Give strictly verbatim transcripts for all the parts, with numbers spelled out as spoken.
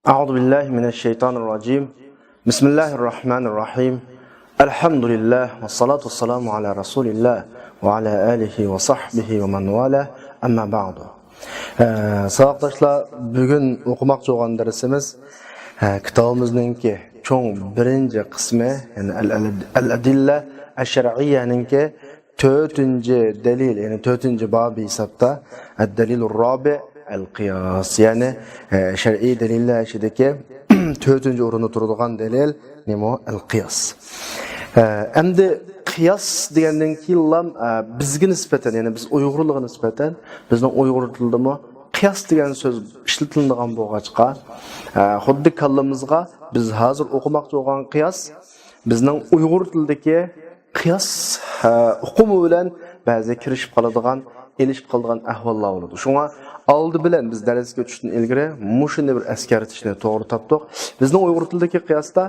أعوذ بالله من الشيطان الرجيم. بسم الله الرحمن الرحيم. الحمد لله والصلاة والسلام على رسول الله وعلى آله وصحبه ومن والاه. أما بعد. ئە، ساۋاقداشلار، بۈگۈن ئوقۇماقچى بولغان دەرسىمىز، ئە، كىتابىمىزنىڭكى چوڭ بىرىنچى قىسمى، يەنى ئەل-، ئەل-، ئەل-ئەدىللە ئەششەرئىيەنىڭكى تۆتىنچى دەلىل، يەنى تۆتىنچى بابى ھېسابتا، ئەددەلىلۇر رابىئ ئەل قىياس، يەنى، ئە، شەرئىي دەلىللەر ئىچىدىكى تۆتىنچى ئورۇندا تۇرىدىغان دەلىل نېمە؟ ئەل قىياس. ئە، ئەمدى قىياس دېگەندىن كېيىنلا، ئە، بىزگە نىسبەتەن، يەنى بىز ئۇيغۇرلارغا نىسبەتەن، بىزنىڭ ئۇيغۇر تىلىدىمۇ قىياس دېگەن سۆز ئىشلىتىلىدىغان بولغاچقا، ئە، خۇددى كاللىمىزغا بىز ھازىر ئوقۇماقچى بولغان قىياس بىزنىڭ ئۇيغۇر تىلىدىكى قىياس، ھە، ئۇقۇمى بىلەن بەزى كىرىشىپ قالىدىغان، ئېلىشىپ قالىدىغان ئەھۋاللار بولىدۇ. شۇڭا ئالدى بىلەن بىز دەرسكە ئۆتۈشتىن ئىلگىرى مۇشۇنى بىر ئەسكەرتىشنى توغرا تاپتۇق. بىزنىڭ ئۇيغۇر تىلىدىكى قىياستا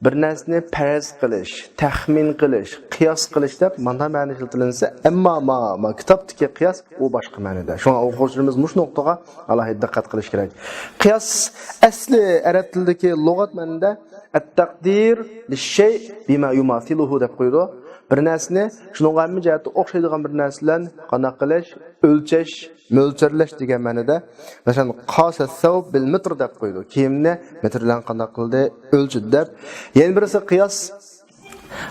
بىر نەرسىنى پەرەز قىلىش، تەخمىن قىلىش، قىياس قىلىش دەپ مانا مەنە ئىشلىتىلىنسە، ئەمما ما، ما كىتابتىكى قىياس ئۇ باشقا مەنىدە. شۇڭا ئوقۇغۇچىلىرىمىز مۇشۇ نۇقتىغا ئالاھىدە دىققەت قىلىش كېرەك. قىياس ئەسلى ئەرەب تىلىدىكى لۇغەت مەنىدە ئەتتەقدىر لىششەي بىما يۇماسىلۇھۇ دەپ قويىدۇ. بىر نەرسىنى شۇنىڭغا ھەممە جەھەتتە ئوخشايدىغان بىر نەرسە بىلەن قانداق قىلىش؟ ئۆلچەش، مۆلچەرلەش دېگەن مەنىدە. مەسىلەن، قاسە سەۋب بىل مىتر دەپ قويىدۇ. كىيىمنى مېتىر بىلەن قانداق قىلدى؟ ئۆلچىدى دەپ. يەنە بىرسى قىياس.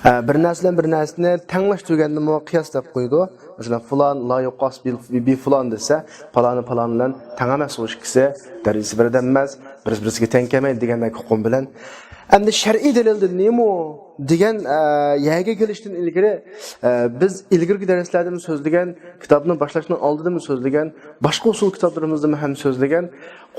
ئە، بىر نەرسە بىلەن بىر نەرسىنى تەڭلەشتۈرگەندىمۇ قىياس دەپ قويىدۇ. مەسىلەن، فۇلان لا يۇقاس بى، بى فۇلان دېسە، پالانى پالان بىلەن تەڭ ئەمەس، ئۇ ئىككىسى دەرىجىسى بىردەك ئەمەس، بىرسى بىرسىگە تەڭ كەلمەيدۇ دېگەندەك ئۇقۇم بىلەن. ئەمدى شەرئىي دەلىلدە نېمە دېگەن، ئە، يەرگە كېلىشتىن ئىلگىرى، ئە، بىز ئىلگىرىكى دەرسلەردىمۇ سۆزلىگەن، كىتابنى باشلاشنىڭ ئالدىدىمۇ سۆزلىگەن، باشقا ئۇسۇل كىتابلىرىمىزدىمۇ ھەم سۆزلىگەن،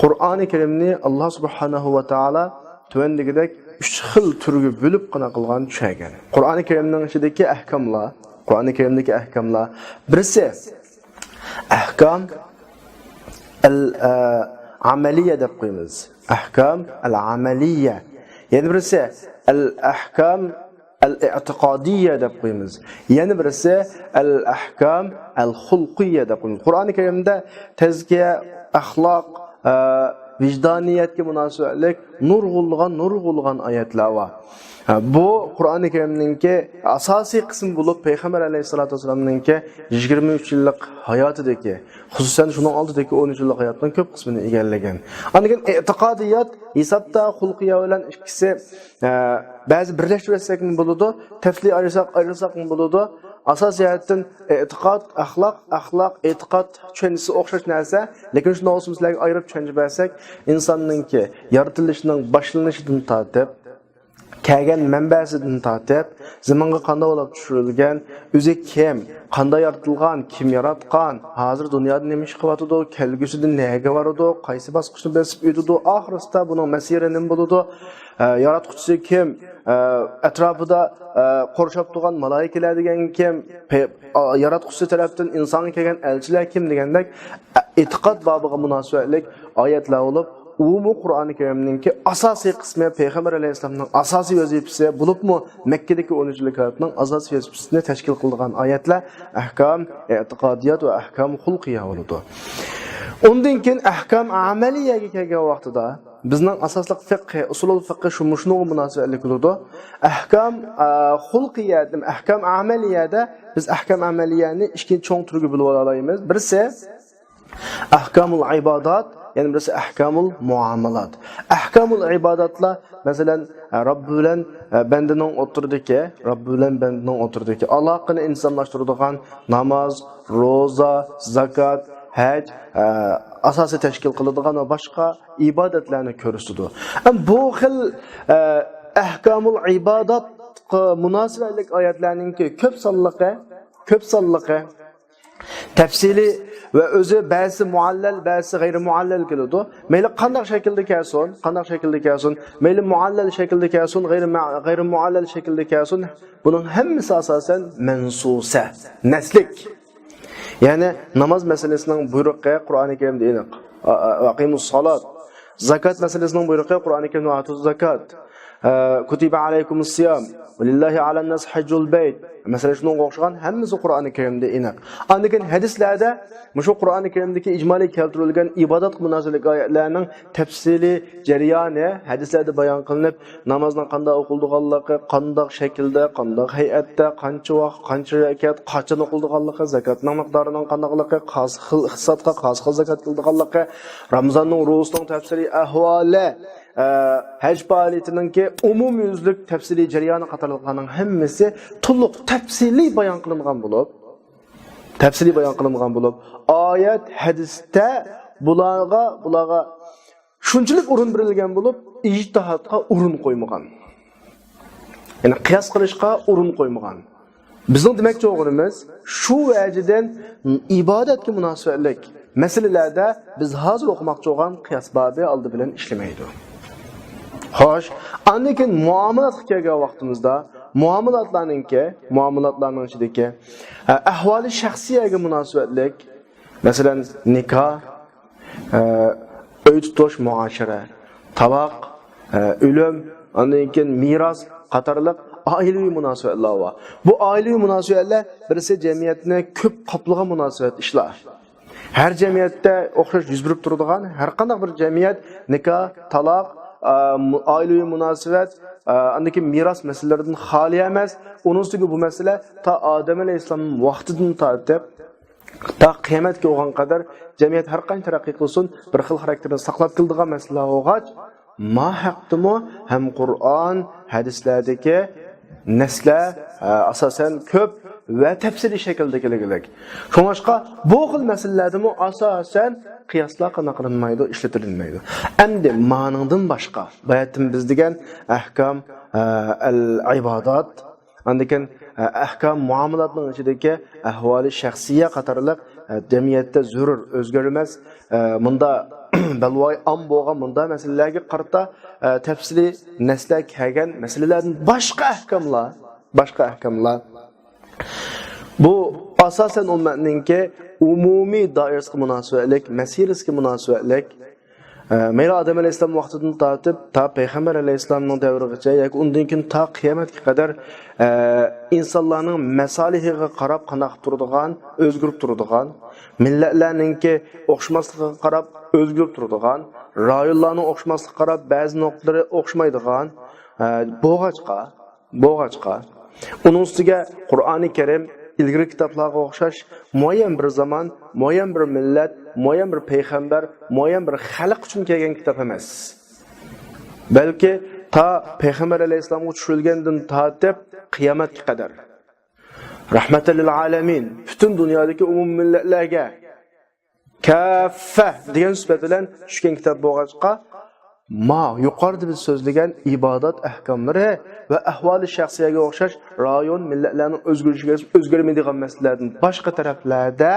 قۇرئانى كەرىمنى ئاللاھ سۇبھانەھۇ ۋە تائالا تۆۋەندىكىدەك ئۈچ خىل تۈرگە بۆلۈپ قانداق قىلغان، چۈشەرگەن. قۇرئانى كەرىمنىڭ ئىچىدىكى ئەھكاملار، قۇرئانى كەرىمدىكى ئەھكاملار، بىرسى ئەھكام ئەل، ئە، ئەمەلىيە دەپ قويىمىز. ئەھكام ئەل ئەمەلىيە. يەنە بىرسى ئەل ئەھكام ئەل ئېتىقادىيە دەپ قويىمىز. يەنە بىرسى ئەل ئەھكام ئەل خۇلقىيە دەپ قويىمىز. قۇرئانى كەرىمدە تەزكىيە، ئەخلاق، ئە، ۋىجدانىيەتكە مۇناسىۋەتلىك نۇرغۇنلىغان، نۇرغۇنلىغان ئايەتلەر بار. ھە، بۇ قۇرئانى كەرىمنىڭكى ئاساسىي قىسمى بولۇپ، پەيغەمبەر ئەلەيھىسسالاتۇ ۋەسسالامنىڭكى يىگىرمە ئۈچ يىللىق ھاياتىدىكى، خۇسۇسەن شۇنىڭ ئالدىدىكى ئون ئۈچ يىللىق ھاياتنىڭ كۆپ قىسمىنى ئىگىلىگەن. ئاندىن كېيىن ئېتىقادىيات ھېسابتا خۇلقىيە بىلەن ئىككىسى، ئە، بەزى بىرلەشتۈرۈۋەتسەكمۇ بولىدۇ، تەپسىلىي ئايرىساق، ئايرىساقمۇ بولىدۇ. ئاساسىي جەھەتتىن ئېتىقاد، ئەخلاق، ئەخلاق، ئېتىقاد چۈشەنچىسى ئوخشاش نەرسە، لېكىن شۇنداق بولسىمۇ سىلەرگە ئايرىپ چۈشەنچە بەرسەك، ئىنساننىڭكى يارىتىلىشىنىڭ باشلىنىشىدىن تارتىپ، كەلگەن مەنبەسىدىن تارتىپ، زېمىنغا قانداق بولۇپ چۈشۈرۈلگەن، ئۆزى كىم، قانداق يارىتىلغان، كىم ياراتقان، ھازىر دۇنيادا نېمە ئىش قىلىۋاتىدۇ، كەلگۈسىدە نەگە بارىدۇ، قايسى باسقۇچنى بېسىپ ئۆتىدۇ، ئاخىرسىدا بۇنىڭ مەسىرى نېمە بولىدۇ، ئە، ياراتقۇچىسى كىم، ئە، ئەتراپىدا، ئە، قورشاپ تۇرغان مالايىكىلەر دېگەن كىم، پەي-، ئا، ياراتقۇچىسى تەرەپتىن ئىنسانغا كەلگەن ئەلچىلەر كىم دېگەندەك، ئە، ئېتىقاد بابىغا مۇناسىۋەتلىك ئايەتلەر بولۇپ، ئۇمۇ قۇرئانى كەرىمنىڭكى ئاساسىي قىسمى، پەيغەمبەر ئەلەيھىسسالامنىڭ ئاساسىي ۋەزىپىسى بولۇپمۇ، مەككىدىكى ئون ئۈچ يىللىق ھاياتنىڭ ئاساسىي ۋەزىپىسىنى تەشكىل قىلىدىغان ئايەتلەر ئەھكام ئېتىقادىيات ۋە ئەھكام خۇلقىيە بولىدۇ. ئۇندىن كېيىن ئەھكام ئەمەلىيەگە كەلگەن ۋاقتىدا، بىزنىڭ ئاساسلىق فىقھى، ئۇسۇلۇل فىقھى شۇ مۇشۇنىڭغا مۇناسىۋەتلىك بولىدۇ. ئەھكام، ئە، خۇلقىيە، ئەھكام ئەمەلىيەدە بىز ئەھكام ئەمەلىيەنى ئىككى چوڭ تۈرگە بۆلۈپ ئالالايمىز. بىرسى ئەھكامۇل ئىبادات، يەنە بىرسى ئەھكامۇل مۇئامالات. ئەھكامۇل ئىباداتلار، مەسىلەن، رەببى بىلەن بەندىنىڭ ئوتتۇرىدىكى، رەببى بىلەن بەندىنىڭ ئوتتۇرىدىكى ئالاقىنى ئىنتىزاملاشتۇرىدىغان ناماز، روزا، زاكات، ھەج، ئاساسىي تەشكىل قىلىدىغان ۋە باشقا ئىبادەتلەرنى كۆرسىتىدۇ. ئەم، بۇ خىل، ئەھكامۇل ئىباداتقا مۇناسىۋەتلىك ئايەتلەرنىڭكى كۆپ سانلىقى، كۆپ سانلىقى تەپسىلىي ۋە ئۆزى بەزىسى مۇئەللەل، بەزىسى غەيرىي مۇئەللەل كېلىدۇ. مەيلى قانداق شەكىلدە كەلسۇن، قانداق شەكىلدە كەلسۇن، مەيلى مۇئەللەل شەكىلدە كەلسۇن، غەيرىي مە-، غەيرىي مۇئەللەل شەكىلدە كەلسۇن، بۇنىڭ ھەممىسى ئاساسەن مەنسۇسە، نەسلىك. يەنى ناماز مەسىلىسىنىڭ بۇيرۇقى قۇرئانى كەرىمدە ئېنىق. ئا-، ئا-، ۋەقىمۇس سالات. زاكات مەسىلىسىنىڭ بۇيرۇقى قۇرئانى كەرىمدە ئاتۇز زاكات. ئە، كۇتىبە ئەلەيكۇمۇس سىيام، ۋە لىللاھى ئەلەنناس ھەججۇل بەيت. مەسىلەن، شۇنىڭغا ئوخشىغان ھەممىسى قۇرئانى كەرىمدە ئېنىق. ئاندىن كېيىن ھەدىسلەردە مۇشۇ قۇرئانى كەرىمدىكى ئىجمالىي كەلتۈرۈلگەن ئىبادەتكە مۇناسىۋەتلىك ئايەتلەرنىڭ تەپسىلىي جەريانى ھەدىسلەردە بايان قىلىنىپ، نامازنىڭ قانداق ئوقۇلىدىغانلىقى، قانداق شەكىلدە، قانداق ھەيئەتتە، قانچە ۋاقىت، قانچە رەكەت، قاچان ئوقۇلىدىغانلىقى، زاكاتنىڭ مىقدارىنىڭ قانداقلىقى، قايسى خىل ئىقتىسادقا قايسى خىل زاكات كېلىدىغانلىقى، رامىزاننىڭ روزىسىنىڭ تەپسىلىي ئەھۋالى، ئە، ھەج پائالىيىتىنىڭكى ئومۇميۈزلۈك تەپسىلىي جەريانى قاتارلىقلارنىڭ ھەممىسى تولۇق تەپسىلىي بايان قىلىنغان بولۇپ، تەپسىلىي بايان قىلىنغان بولۇپ، ئايەت، ھەدىستە بۇلارغا، بۇلارغا شۇنچىلىك ئورۇن بېرىلگەن بولۇپ، ئىجتىھادقا ئورۇن قويمىغان. يەنى قىياس قىلىشقا ئورۇن قويمىغان. بىزنىڭ دېمەكچى بولغىنىمىز، شۇ ۋەجىدىن ئىبادەتكە مۇناسىۋەتلىك مەسىلىلەردە بىز ھازىر ئوقۇماقچى بولغان قىياس بابى ئالدى بىلەن ئىشلىمەيدۇ. خوش، ئاندىن كېيىن مۇئامىلاتقا كەلگەن ۋاقتىمىزدا، مۇئامىلاتلارنىڭكى، مۇئامىلاتلارنىڭ ئىچىدىكى، ئە، ئەھۋالى شەخسىيەگە مۇناسىۋەتلىك، مەسىلەن، نىكاھ، ئە، ئۆي تۇتۇش، مۇئاشىرە، تالاق، ئە، ئۆلۈم، ئاندىن كېيىن مىراس قاتارلىق ئائىلىۋى مۇناسىۋەتلەر بار. بۇ ئائىلىۋى مۇناسىۋەتلەر بىرسى جەمئىيەتنى كۆپ قاپلىغان مۇناسىۋەت ئىشلار. ھەر جەمئىيەتتە ئوخشاش يۈز بېرىپ تۇرىدىغان، ھەر قانداق بىر جەمئىيەت نىكاھ، تالاق، ئا، مۇ-، ئائىلىۋى مۇناسىۋەت، ئا، ئاندىن كېيىن مىراس مەسىلىلىرىدىن خالىي ئەمەس. ئۇنىڭ ئۈستىگە بۇ مەسىلە تا ئادەم ئەلەيھىسسالام ۋاقتىدىن تارتىپ تا قىيامەتكە بولغان قەدەر جەمئىيەت ھەر قانچە تەرەققىي قىلسۇن، بىر خىل خاراكتېرنى ساقلاپ كېلىدىغان مەسىلە بولغاچ، ما ھەقتىمۇ ھەم قۇرئان، ھەدىسلەردىكى نەسلەر، ئە، ئاساسەن كۆپ ۋە تەپسىلىي شەكىلدە كېلىگۈلۈك. شۇڭلاشقا بۇ خىل مەسىلىلەردىمۇ ئاساسەن قىياسلار قانداق قىلىنمايدۇ، ئىشلىتىلمەيدۇ. ئەمدى مانىڭدىن باشقا، باياتتىن بىز دېگەن ئەھكام، ئە، ئەل ئىبادات، ئاندىن كېيىن، ئە، ئەھكام مۇئامىلاتنىڭ ئىچىدىكى ئەھۋالى شەخسىيە قاتارلىق، ئە، جەمئىيەتتە زۆرۈر ئۆزگەرمەس، ئە، مۇندا بەلۋاي ئام بولغان مۇندا مەسىلىلەرگە قارىتا، ئە، تەپسىلىي نەسلەر كەلگەن مەسىلىلەردىن باشقا ئەھكاملار، باشقا ئەھكاملار. بۇ ئاساسەن ئۈممەتنىڭكى ئومۇمىي دائىرىسىگە مۇناسىۋەتلىك، مەسىلىسىگە مۇناسىۋەتلىك، ئە، مەيلى ئادەم ئەلەيھىسسالام ۋاقتىدىن تارتىپ تا پەيغەمبەر ئەلەيھىسسالامنىڭ دەۋرىگىچە ياكى ئۇندىن كېيىن تا قىيامەتكە قەدەر، ئە، ئىنسانلارنىڭ مەسالىھىغا قاراپ قانداق تۇرىدىغان، ئۆزگىرىپ تۇرىدىغان، مىللەتلەرنىڭكى ئوخشىماسلىقىغا قاراپ ئۆزگىرىپ تۇرىدىغان، رايونلارنىڭ ئوخشىماسلىقىغا قاراپ بەزى نۇقتىلىرى ئوخشىمايدىغان، ئە، بولغاچقا، بولغاچقا، ئۇنىڭ ئۈستىگە قۇرئانى كەرىم ئىلگىرىكى كىتابلارغا ئوخشاش مۇئەييەن بىر زامان، مۇئەييەن بىر مىللەت، مۇئەييەن بىر پەيغەمبەر، مۇئەييەن بىر خەلق ئۈچۈن كەلگەن كىتاب ئەمەس. بەلكى تا پەيغەمبەر ئەلەيھىسسالامغا چۈشۈرۈلگەندىن تارتىپ قىيامەتكە قەدەر. رەھمەتەن لىل ئالەمىن، پۈتۈن دۇنيادىكى ئومۇمىي مىللەتلەرگە كاففە دېگەن سۈپەت بىلەن چۈشكەن كىتاب بولغاچقا، ما يۇقىرىدا بىز سۆزلىگەن ئىبادەت ئەھكاملىرى ۋە ئەھۋالى شەخسىيەگە ئوخشاش رايون، مىللەتلەرنىڭ ئۆزگىرىشىگە ئۆزگەرمەيدىغان مەسىلىلەردىن باشقا تەرەپلەردە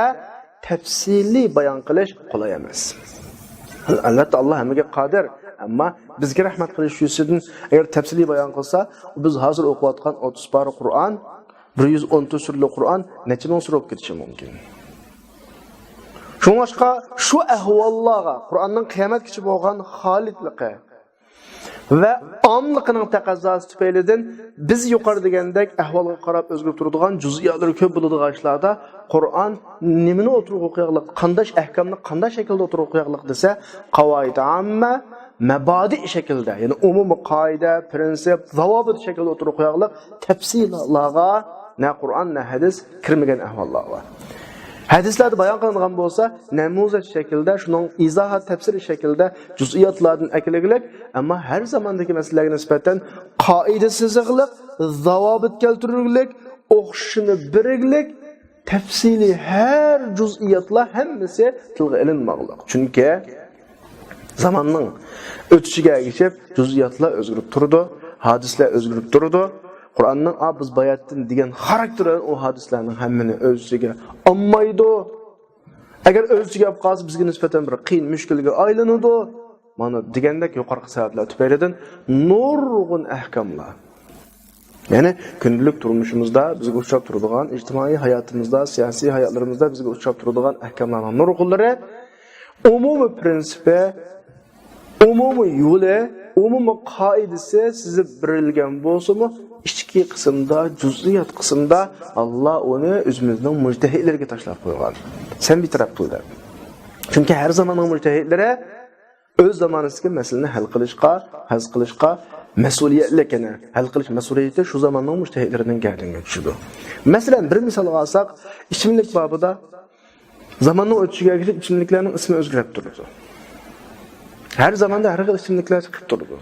تەپسىلىي بايان قىلىش قولاي ئەمەس. ئەلۋەتتە، ئاللا ھەممىگە قادىر، ئەمما بىزگە رەھمەت قىلىش يۈزىسىدىن ئەگەر تەپسىلىي بايان قىلسا، بىز ھازىر ئوقۇۋاتقان ئوتتۇز پارە قۇرئان، بىر يۈز ئون تۆت سۈرىلىك قۇرئان نەچچە مىڭ سۈرە بولۇپ كېتىشى مۇمكىن. شۇڭلاشقا شۇ ئەھۋاللارغا، قۇرئاننىڭ قىيامەتكىچە بولغان خالىدلىقى ۋە ئاملىقىنىڭ تەقەززاسى تۈپەيلىدىن بىز يۇقىرى دېگەندەك ئەھۋالغا قاراپ ئۆزگىرىپ تۇرىدىغان، جۈزئىياتلىرى كۆپ بولىدىغان ئىشلاردا قۇرئان نېمىنى ئوتتۇرىغا قويغانلىق، قانداش ئەھكامنى قانداش شەكىلدە ئوتتۇرىغا قويغانلىق دېسە، قاۋائىد ئاممە، مەبادىئ شەكلىدە، يەنى ئومۇمىي قائىدە، پىرىنسىپ، زاۋابىت شەكلىدە ئوتتۇرىغا قويغانلىق، تەپسىلاتلارغا نە قۇرئان، نە ھەدىس كىرمىگەن ئەھۋاللار بار. ھەدىسلەردە بايان قىلىنغان بولسا، نەمۇزەج شەكلىدە، شۇنىڭ ئىزاھات، تەپسىرى شەكلىدە جۈزئىياتلاردىن ئەكېلىگلىك، ئەمما ھەر زاماندىكى مەسىلىلەرگە نىسبەتەن قائىدە سىزىقلىق، زاۋابىت كەلتۈرۈگلىك، ئوخشىشىنى بېرىگلىك، تەپسىلىي ھەر جۈزئىياتلار ھەممىسى تىلغا ئېلىنماقلىق. چۈنكى زاماننىڭ ئۆتۈشىگە ئەگىشىپ جۈزئىياتلار ئۆزگىرىپ تۇرىدۇ، ھادىسىلەر ئۆزگىرىپ تۇرىدۇ. قۇرئاننىڭ، ئا، بىز باياتتىن دېگەن خاراكتېرى ئۇ ھادىسىلەرنىڭ ھەممىنى ئۆز ئىچىگە ئالمايدۇ. ئەگەر ئۆز ئىچىگە ئاپ قالسا، بىزگە نىسبەتەن بىر قىيىن مۈشكۈلگە ئايلىنىدۇ. مانا دېگەندەك يۇقىرىقى سەۋەبلەر تۈپەيلىدىن نۇرغۇن ئەھكاملار، يەنى كۈندىلىك تۇرمۇشىمىزدا بىزگە ئۇچراپ تۇرىدىغان، ئىجتىمائىي ھاياتىمىزدا، سىياسىي ھاياتلىرىمىزدا بىزگە ئۇچراپ تۇرىدىغان ئەھكاملارنىڭ نۇرغۇنلىرى ئومۇمىي پىرىنسىپى، ئومۇمىي يولى، ئومۇمىي قائىدىسى سىزىپ بېرىلگەن بولسىمۇ، ئىچكى قىسىمدا، جۇزئىيات قىسمىدا ئاللا ئۇنى ئۆزىمىزنىڭ مۇجتەھىدلىرىگە تاشلاپ قويغان. سەن بىتەرەپ قىل دەپ. چۈنكى ھەر زاماننىڭ مۇجتەھىدلىرى ئۆز زامانىسىدىكى مەسىلىنى ھەل قىلىشقا، ھەل قىلىشقا مەسئۇلىيەتلىك، يەنى ھەل قىلىش مەسئۇلىيىتى شۇ زاماننىڭ مۇجتەھىدلىرىنىڭ گەدىنىگە چۈشىدۇ. مەسىلەن، بىر مىسالغا ئالساق، ئىچىملىك بابىدا زاماننىڭ ئۆتۈشىگە ئەگىشىپ ئىچىملىكلەرنىڭ ئىسمى ئۆزگىرىپ تۇرىدۇ. ھەر زاماندا ھەر خىل ئىچىملىكلەر چىقىپ تۇرىدۇ.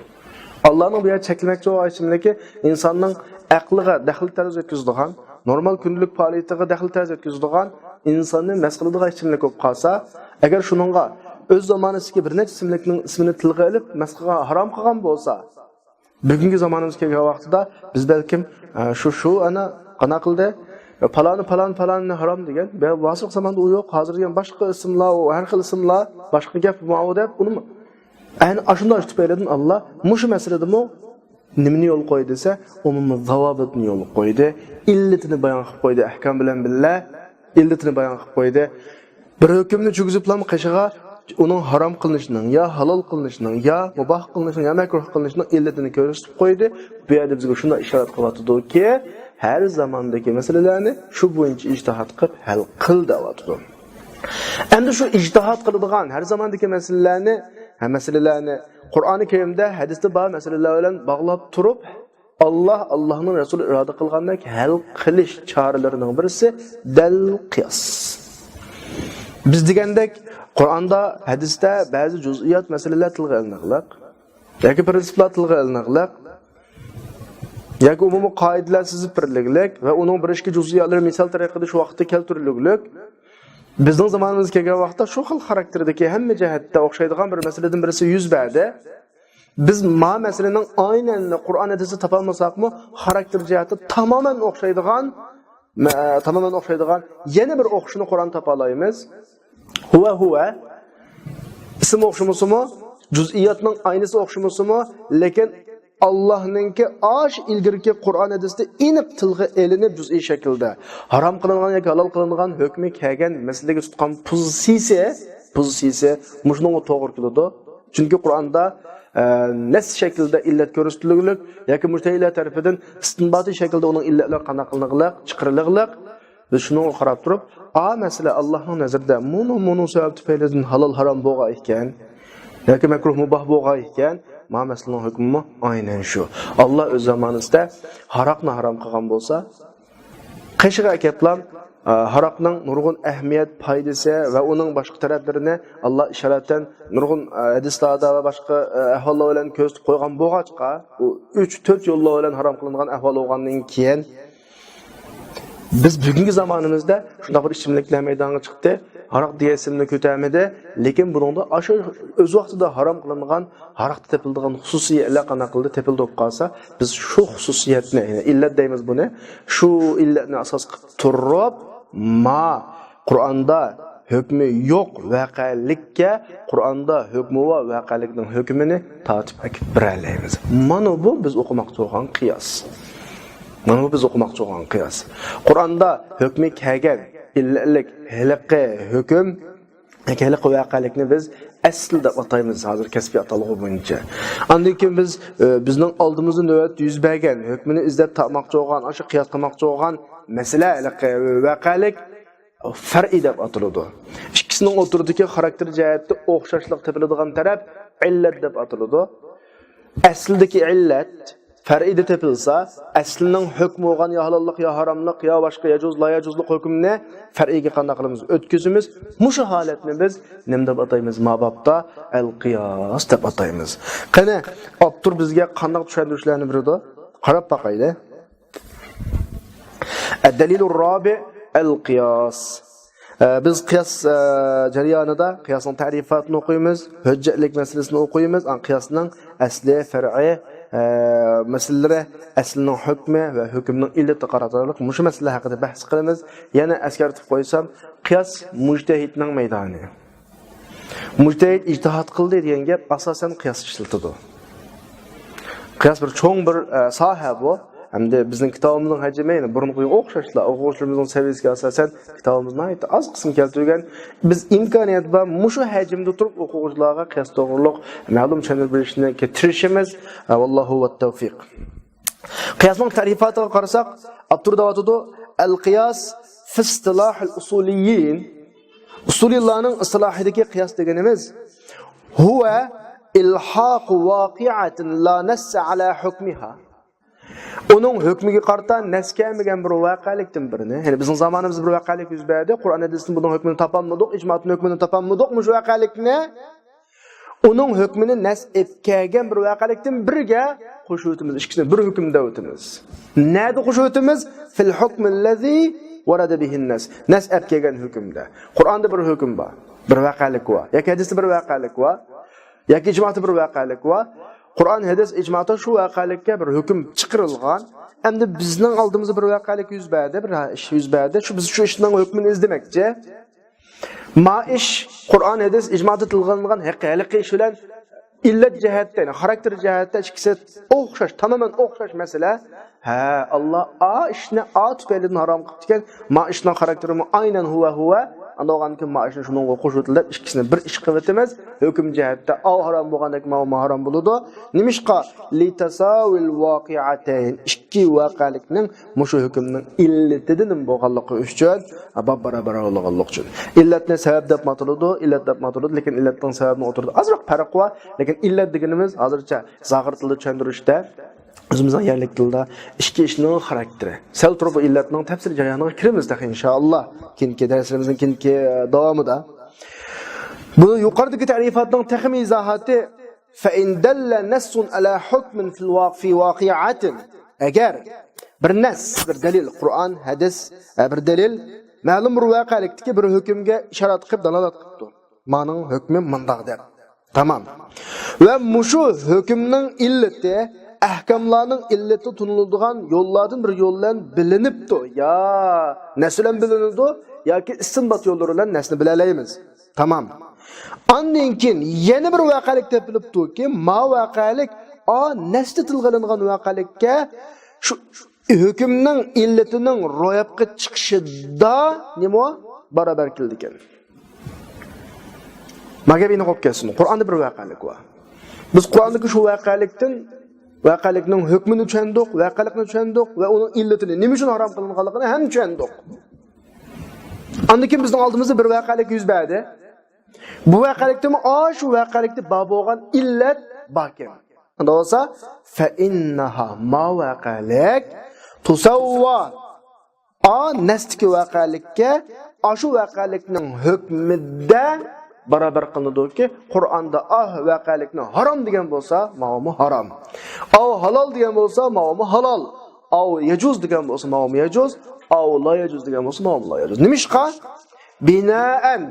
ئاللانىڭ بۇ يەردە چەكلىمەكچى بولغان ئىچىملىكى ئىنساننىڭ ئەقلىگە دەخلى تەرۇز يەتكۈزىدىغان، نورمال كۈندىلىك پائالىيىتىگە دەخلى تەرۇز يەتكۈزىدىغان، ئىنساننى مەست قىلىدىغان ئىچىملىك بولۇپ قالسا، ئەگەر شۇنىڭغا ئۆز زامانىسىدىكى بىر نەچچە ئىچىملىكنىڭ ئىسمىنى تىلغا ئېلىپ، مەست قىلغان، ھارام قىلغان بولسا، بۈگۈنكى زامانىمىز كەلگەن ۋاقتىدا بىز بەلكىم، ئە، شۇ، شۇ ئەنە قانداق قىلدى؟ پالانى، پالان، پالانى ھارام دېگەن. ۋاسىق زاماندا ئۇ يوق. ھازىر دېگەن باشقا ئىسىملار، ئۇ ھەر خىل ئىسىملار، باشقا گەپ ماۋۇ دەپ، ئۇنىمۇ ئەنە ئاشۇنداق تۈپەيلىدىن ئاللا مۇشۇ مەسىلىدىمۇ نېمىنى يولغا قويدى دېسە، ئومۇمىي زاۋابىتنى يولغا قويدى. ئىللىتىنى بايان قىلىپ قويدى، ئەھكام بىلەن بىللە ئىللىتىنى بايان قىلىپ قويدى. بىر ھۆكۈمنى چۈگۈزۈپلا قېشىغا ئۇنىڭ ھارام قىلىنىشىنىڭ، يا ھالال قىلىنىشىنىڭ، يا مۇباھ قىلىنىشىنىڭ، يا مەكرۇھ قىلىنىشىنىڭ ئىللىتىنى كۆرسىتىپ قويدى. بۇ يەردە بىزگە شۇنداق ئىشارەت قىلىۋاتىدۇكى، ھەر زاماندىكى مەسىلىلەرنى شۇ بويىچە ئىجتىھات قىلىپ ھەل قىل دەۋاتىدۇ. ئەمدى شۇ ئىجتىھات قىلىدىغان ھەر زاماندىكى مەسىلىلەرنى، ھە، مەسىلىلەرنى قۇرئانى كەرىمدە، ھەدىستە بار مەسىلىلەر بىلەن باغلاپ تۇرۇپ، ئاللا، ئاللانىڭ رەسۇلى ئىرادە قىلغاندەك ھەل قىلىش چارىلىرىنىڭ بىرسى دەل قىياس. بىز دېگەندەك، قۇرئاندا، ھەدىستە بەزى جۇزئىيات مەسىلىلەر تىلغا ئېلىنغلىق ياكى پىرىنسىپلار تىلغا ئېلىنغلىق ياكى ئومۇمىي قائىدىلەر سىزىپ بېرىلگلىك ۋە ئۇنىڭ بىر ئىككى جۇزئىياتلىرى مىسال تەرىقىدە شۇ ۋاقىتتا كەلتۈرۈلگلىك. بىزنىڭ زامانىمىزغا كەلگەن ۋاقىتتا شۇ خىل خاراكتېردىكى ھەممە جەھەتتە ئوخشايدىغان بىر مەسىلىدىن بىرسى يۈز بەردى. بىز ما مەسىلىنىڭ ئاينەننى قۇرئان ھەدىستە تاپالمىساقمۇ، خاراكتېر جەھەتتە تامامەن ئوخشايدىغان، مە-، تامامەن ئوخشايدىغان يەنە بىر ئوخشىشىنى قۇرئان تاپالايمىز. ھۇۋە ھۇۋە. ئىسىم ئوخشىمىسىمۇ، جۇزئىياتنىڭ ئاينىسى ئوخشىمىسىمۇ، لېكىن ئاللاھنىڭكى ئاش ئىلگىرىكى قۇرئان ھەدىستە ئېنىق تىلغا ئېلىنىپ جۇزئىي شەكىلدە ھارام قىلىنغان ياكى ھالال قىلىنغان ھۆكمى كەلگەن مەسىلىگە تۇتقان پوزىتسىيىسى، پوزىتسىيىسى مۇشۇنىڭغا توغرا كېلىدۇ. چۈنكى قۇرئاندا، ئە، نەس شەكلىدە ئىللەت كۆرسىتىلگلىك ياكى مۇجتەھىدلەر تەرىپىدىن ئىستىنباتىي شەكىلدە ئۇنىڭ ئىللەتلىرى قانداق قىلىنغلىق، چىقىرىلغلىق. بىز شۇنىڭغا قاراپ تۇرۇپ، ئا مەسىلە ئاللاھنىڭ نەزىرىدە مۇنۇ، مۇنۇ سەۋەب تۈپەيلىدىن ھالال ھارام بولغان ئىكەن ياكى مەكرۇھ مۇباھ بولغان ئىكەن، ما مەسىلىنىڭ ھۆكمىمۇ ئاينەن شۇ. ئاللا ئۆز زامانىسىدا ھاراقنى ھارام قىلغان بولسا، قېشىغا ئەكەپلا، ئە، ھاراقنىڭ نۇرغۇن ئەھمىيەت، پايدىسى ۋە ئۇنىڭ باشقا تەرەپلىرىنى ئاللا ئىشارەتەن نۇرغۇن، ئە، ھەدىسلاردا ۋە باشقا، ئە، ئەھۋاللار بىلەن كۆرسىتىپ قويغان بولغاچقا، ئۇ ئۈچ، تۆت يوللار بىلەن ھارام قىلىنغان ئەھۋال بولغاندىن كېيىن، بىز بۈگۈنكى زامانىمىزدا شۇنداق بىر ئىچىملىكلەر مەيدانغا چىقتى. ھاراق دېگەن ئىسىمنى كۆتەرمىدى، لېكىن بۇنىڭدا ئاشۇ ئۆز ۋاقتىدا ھارام قىلىنغان ھاراقتا تېپىلىدىغان خۇسۇسىيەتلەر قانداق قىلدى، تېپىلدى بولۇپ قالسا، بىز شۇ خۇسۇسىيەتنى، يەنى ئىللەت دەيمىز بۇنى، شۇ ئىللەتنى ئاساس قىلىپ تۇرۇپ، ما قۇرئاندا ھۆكمى يوق ۋەقەلىككە قۇرئاندا ھۆكمى بار ۋەقەلىكنىڭ ھۆكمىنى تارتىپ ئەكىپ بېرەلەيمىز. مانا بۇ بىز ئوقۇماقچى بولغان قىياس. مانا بۇ بىز ئوقۇماقچى بولغان قىياس. قۇرئاندا ھۆكمى كەلگەن ئىللەتلىك ھېلىقى ھۆكۈم ياكى ھېلىقى ۋەقەلىكنى بىز ئەسلى دەپ ئاتايمىز ھازىر كەسپىي ئاتالغۇ بويىچە. ئاندىن كېيىن بىز، ئە، بىزنىڭ ئالدىمىزدا نۆۋەتتە يۈز بەرگەن ھۆكمىنى ئىزدەپ تاپماقچى بولغان، ئاشۇ قىياس قىلماقچى بولغان مەسىلە ھېلىقى ۋەقەلىك فەرئىي دەپ ئاتىلىدۇ. ئىككىسىنىڭ ئوتتۇرىدىكى خاراكتېر جەھەتتە ئوخشاشلىق تېپىلىدىغان تەرەپ ئىللەت دەپ ئاتىلىدۇ. ئەسلىدىكى ئىللەت فەرئىيدە تېپىلسا، ئەسلىنىڭ ھۆكمى بولغان يا ھالاللىق، يا ھاراملىق، يا باشقا يەجۇز، لا يەجۇزلۇق ھۆكمىنى فەرئىيگە قانداق قىلىمىز؟ ئۆتكۈزىمىز. مۇشۇ ھالەتنى بىز نېمە دەپ ئاتايمىز؟ ما بابتا ئەل قىياس دەپ ئاتايمىز. قېنى، ئاپتور بىزگە قانداق چۈشەندۈرۈشلەرنى بېرىدۇ؟ قاراپ باقايلى. الدليل الرابع القياس. ئە، بىز قىياس، ئە، جەريانىدا قىياسنىڭ تەرىپاتىنى ئوقۇيمىز، ھۆججەتلىك مەسىلىسىنى ئوقۇيمىز، ئان قىياسنىڭ ئەسلى، فەرئى، ئە، مەسىلىلىرى، ئەسلىنىڭ ھۆكمى ۋە ھۆكۈمنىڭ ئىللىتى قاتارلىق مۇشۇ مەسىلىلەر ھەققىدە بەھس قىلىمىز. يەنە ئەسكەرتىپ قويسام، قىياس مۇجتەھىدنىڭ مەيدانى. مۇجتەھىد ئىجتىھاد قىلدى دېگەن گەپ ئاساسەن قىياس ئىشلىتىدۇ. قىياس بىر چوڭ بىر، ئە، ساھە بۇ. ھەمدە بىزنىڭ كىتابىمىزنىڭ ھەجمى يەنە بۇرۇنقىغا ئوخشاشلا، ئوقۇغۇچىلىرىمىزنىڭ سەۋىيەسىگە ئاساسەن كىتابىمىز ناھايىتى ئاز قىسىم كەلتۈرگەن. بىز ئىمكانىيەت بار مۇشۇ ھەجمدە تۇرۇپ ئوقۇغۇچىلارغا قىياس توغرۇلۇق مەلۇم چۈشەندۈرۈپ بېرىشنى تىرىشىمىز. ۋاللاھۇ ۋەت تەۋفىق. قىياسنىڭ تەرىپاتىغا قارىساق، ئاپتور دەۋاتىدۇ، ئەل قىياس فى ئىستىلاھىل ئۇسۇلىيين. ئۇسۇلىيلارنىڭ ئىستىلاھىدىكى قىياس دېگىنىمىز، ھۇۋە ئىلھاقۇ ۋاقىئەتىن لا نەسسە ئەلا ھۇكمىھا. ئۇنىڭ ھۆكمىگە قارىتا نەس كەلمىگەن بىر ۋەقەلىكتىن بىرىنى، يەنى بىزنىڭ زامانىمىزدا بىر ۋەقەلىك يۈز بەردى، قۇرئان ھەدىستىن بۇنىڭ ھۆكمىنى تاپالمىدۇق، ئىجمادىن ھۆكمىنى تاپالمىدۇق، مۇشۇ ۋەقەلىكنى، ئۇنىڭ ھۆكمىنى نەس ئېلىپ كەلگەن بىر ۋەقەلىكتىن بىرگە قوشۇۋېتىمىز، ئىككىسىنى بىر ھۆكۈمدە ئۆتىمىز. نەدە قوشۇۋېتىمىز؟ فىل ھۇكمىللەزى ۋەرەدە بىھىن نەس. نەس ئەپ كەلگەن ھۆكۈمدە. قۇرئاندا بىر ھۆكۈم بار، بىر ۋەقەلىك بار. ياكى ھەدىستە بىر ۋەقەلىك بار. ياكى ئىجمادا بىر ۋەقەلىك بار. قۇرئان، ھەدىس، ئىجمادا شۇ ۋەقەلىككە بىر ھۆكۈم چىقىرىلغان. ئەمدى بىزنىڭ ئالدىمىزدا بىر ۋەقەلىك يۈز بەردى، بىر ئىش يۈز بەردى. شۇ، بىز شۇ ئىشنىڭ ھۆكمىنى ئىزدىمەكچى. ما ئىش قۇرئان، ھەدىس، ئىجمادا تىلغا ئېلىنغان ھېلىقى ئىش بىلەن ئىللەت جەھەتتە، يەنى خاراكتېر جەھەتتە ئىككىسى ئوخشاش، تامامەن ئوخشاش مەسىلە. ھە، ئاللا ئا ئىشنى ئا تۈپەيلىدىن ھارام قىپتىكەن، ما ئىشنىڭ خاراكتېرىمۇ ئاينەن ھۇۋە ھۇۋە. ئاندىن بولغاندىكىن ما ئىشنى شۇنىڭغا قوشۇۋېتىلىپ، ئىككىسىنى بىر ئىش قىلىۋېتىمىز. ھۆكۈم جەھەتتە ئاۋۇ ھارام بولغاندەك ماۋۇمۇ ھارام بولىدۇ. نېمىشقا؟ لىتەساۋىل ۋاقىئەتەين. ئىككى ۋەقەلىكنىڭ مۇشۇ ھۆكۈمنىڭ ئىللىتىدىن بولغانلىقى ئۈچۈن، باپبارابەر بولغانلىقى ئۈچۈن. ئىللەتنى سەۋەب دەپ ئاتىلىدۇ، ئىللەت دەپ ئاتىلىدۇ، لېكىن ئىللەتنىڭ سەۋەبنىڭ ئوتتۇرىدا ئازراق پەرق بار. لېكىن ئىللەت دېگىنىمىز ھازىرچە زاغۇر تىلدا چۈشەندۈرۈشتە، ئۆزىمىزنىڭ يەرلىك تىلدا ئىككى ئىشنىڭ خاراكتېرى. سەل تۇرۇپ بۇ ئىللەتنىڭ تەپسىلىي جەريانىغا كىرىمىز تېخى ئىنشائاللا. كېيىنكى دەرسلىرىمىزنىڭ كېيىنكى داۋامىدا. بۇ يۇقىرىدىكى تەرىپاتنىڭ تېخىمۇ ئىزاھاتى، فەئىن دەللە نەسسۇن ئەلا ھۇكمىن فىل ۋاق-، فى ۋاقىئەتىن. ئەگەر بىر نەس، بىر دەلىل، قۇرئان، ھەدىس، ھە، بىر دەلىل، مەلۇم بىر ۋەقەلىكتىكى بىر ھۆكۈمگە ئىشارەت قىلىپ، دالالەت قىپتۇ. مانىڭ ھۆكمى مۇنداق دەپ. تامام. ۋە مۇشۇ ھۆكۈمنىڭ ئىللىتى ئەھكاملارنىڭ ئىللىتى تونۇلىدىغان يوللاردىن بىر يول بىلەن بىلىنىپتۇ. يا نەس بىلەن بىلىنىدۇ، ياكى ئىستىنبات يوللىرى بىلەن نەسنى بىلەلەيمىز. تامام. ئاندىن كېيىن يەنە بىر ۋەقەلىك تېپىلىپتۇكى، ما ۋەقەلىك ئا نەستە تىلغا ئېلىنغان ۋەقەلىككە شۇ ھۆكۈمنىڭ ئىللىتىنىڭ روياپقا چىقىشىدا نېمە بارابەر كېلىدىكەن؟ ماگەپ ئېنىق بولۇپ كەتسۇن. قۇرئاندا بىر ۋەقەلىك بار. بىز قۇرئاندىكى شۇ ۋەقەلىكتىن، ۋەقەلىكنىڭ ھۆكمىنى چۈشەندۇق، ۋەقەلىكنى چۈشەندۇق ۋە ئۇنىڭ ئىللىتىنى، نېمە ئۈچۈن ھارام قىلىنغانلىقىنى ھەم چۈشەندۇق. ئاندىن كېيىن بىزنىڭ ئالدىمىزدا بىر ۋەقەلىك يۈز بەردى. بۇ ۋەقەلىكتىمۇ ئاشۇ ۋەقەلىكتە بار بولغان ئىللەت باركەن. ئۇندا بولسا، فەئىننەھا، ما ۋەقەلىك، تۇسەۋۋا، ئا نەستىكى ۋەقەلىككە ئاشۇ ۋەقەلىكنىڭ ھۆكمىدە بارابەر قىلىنىدۇكى، قۇرئاندا ئا ۋەقەلىكنى ھارام دېگەن بولسا، ماۋۇمۇ ھارام. ئاۋۇ ھالال دېگەن بولسا، ماۋۇمۇ ھالال. ئاۋۇ يەجۇز دېگەن بولسا، ماۋۇمۇ يەجۇز. ئاۋۇ لا يەجۇز دېگەن بولسا، ماۋۇمۇ لا يەجۇز. نېمىشقا؟ بىنائەن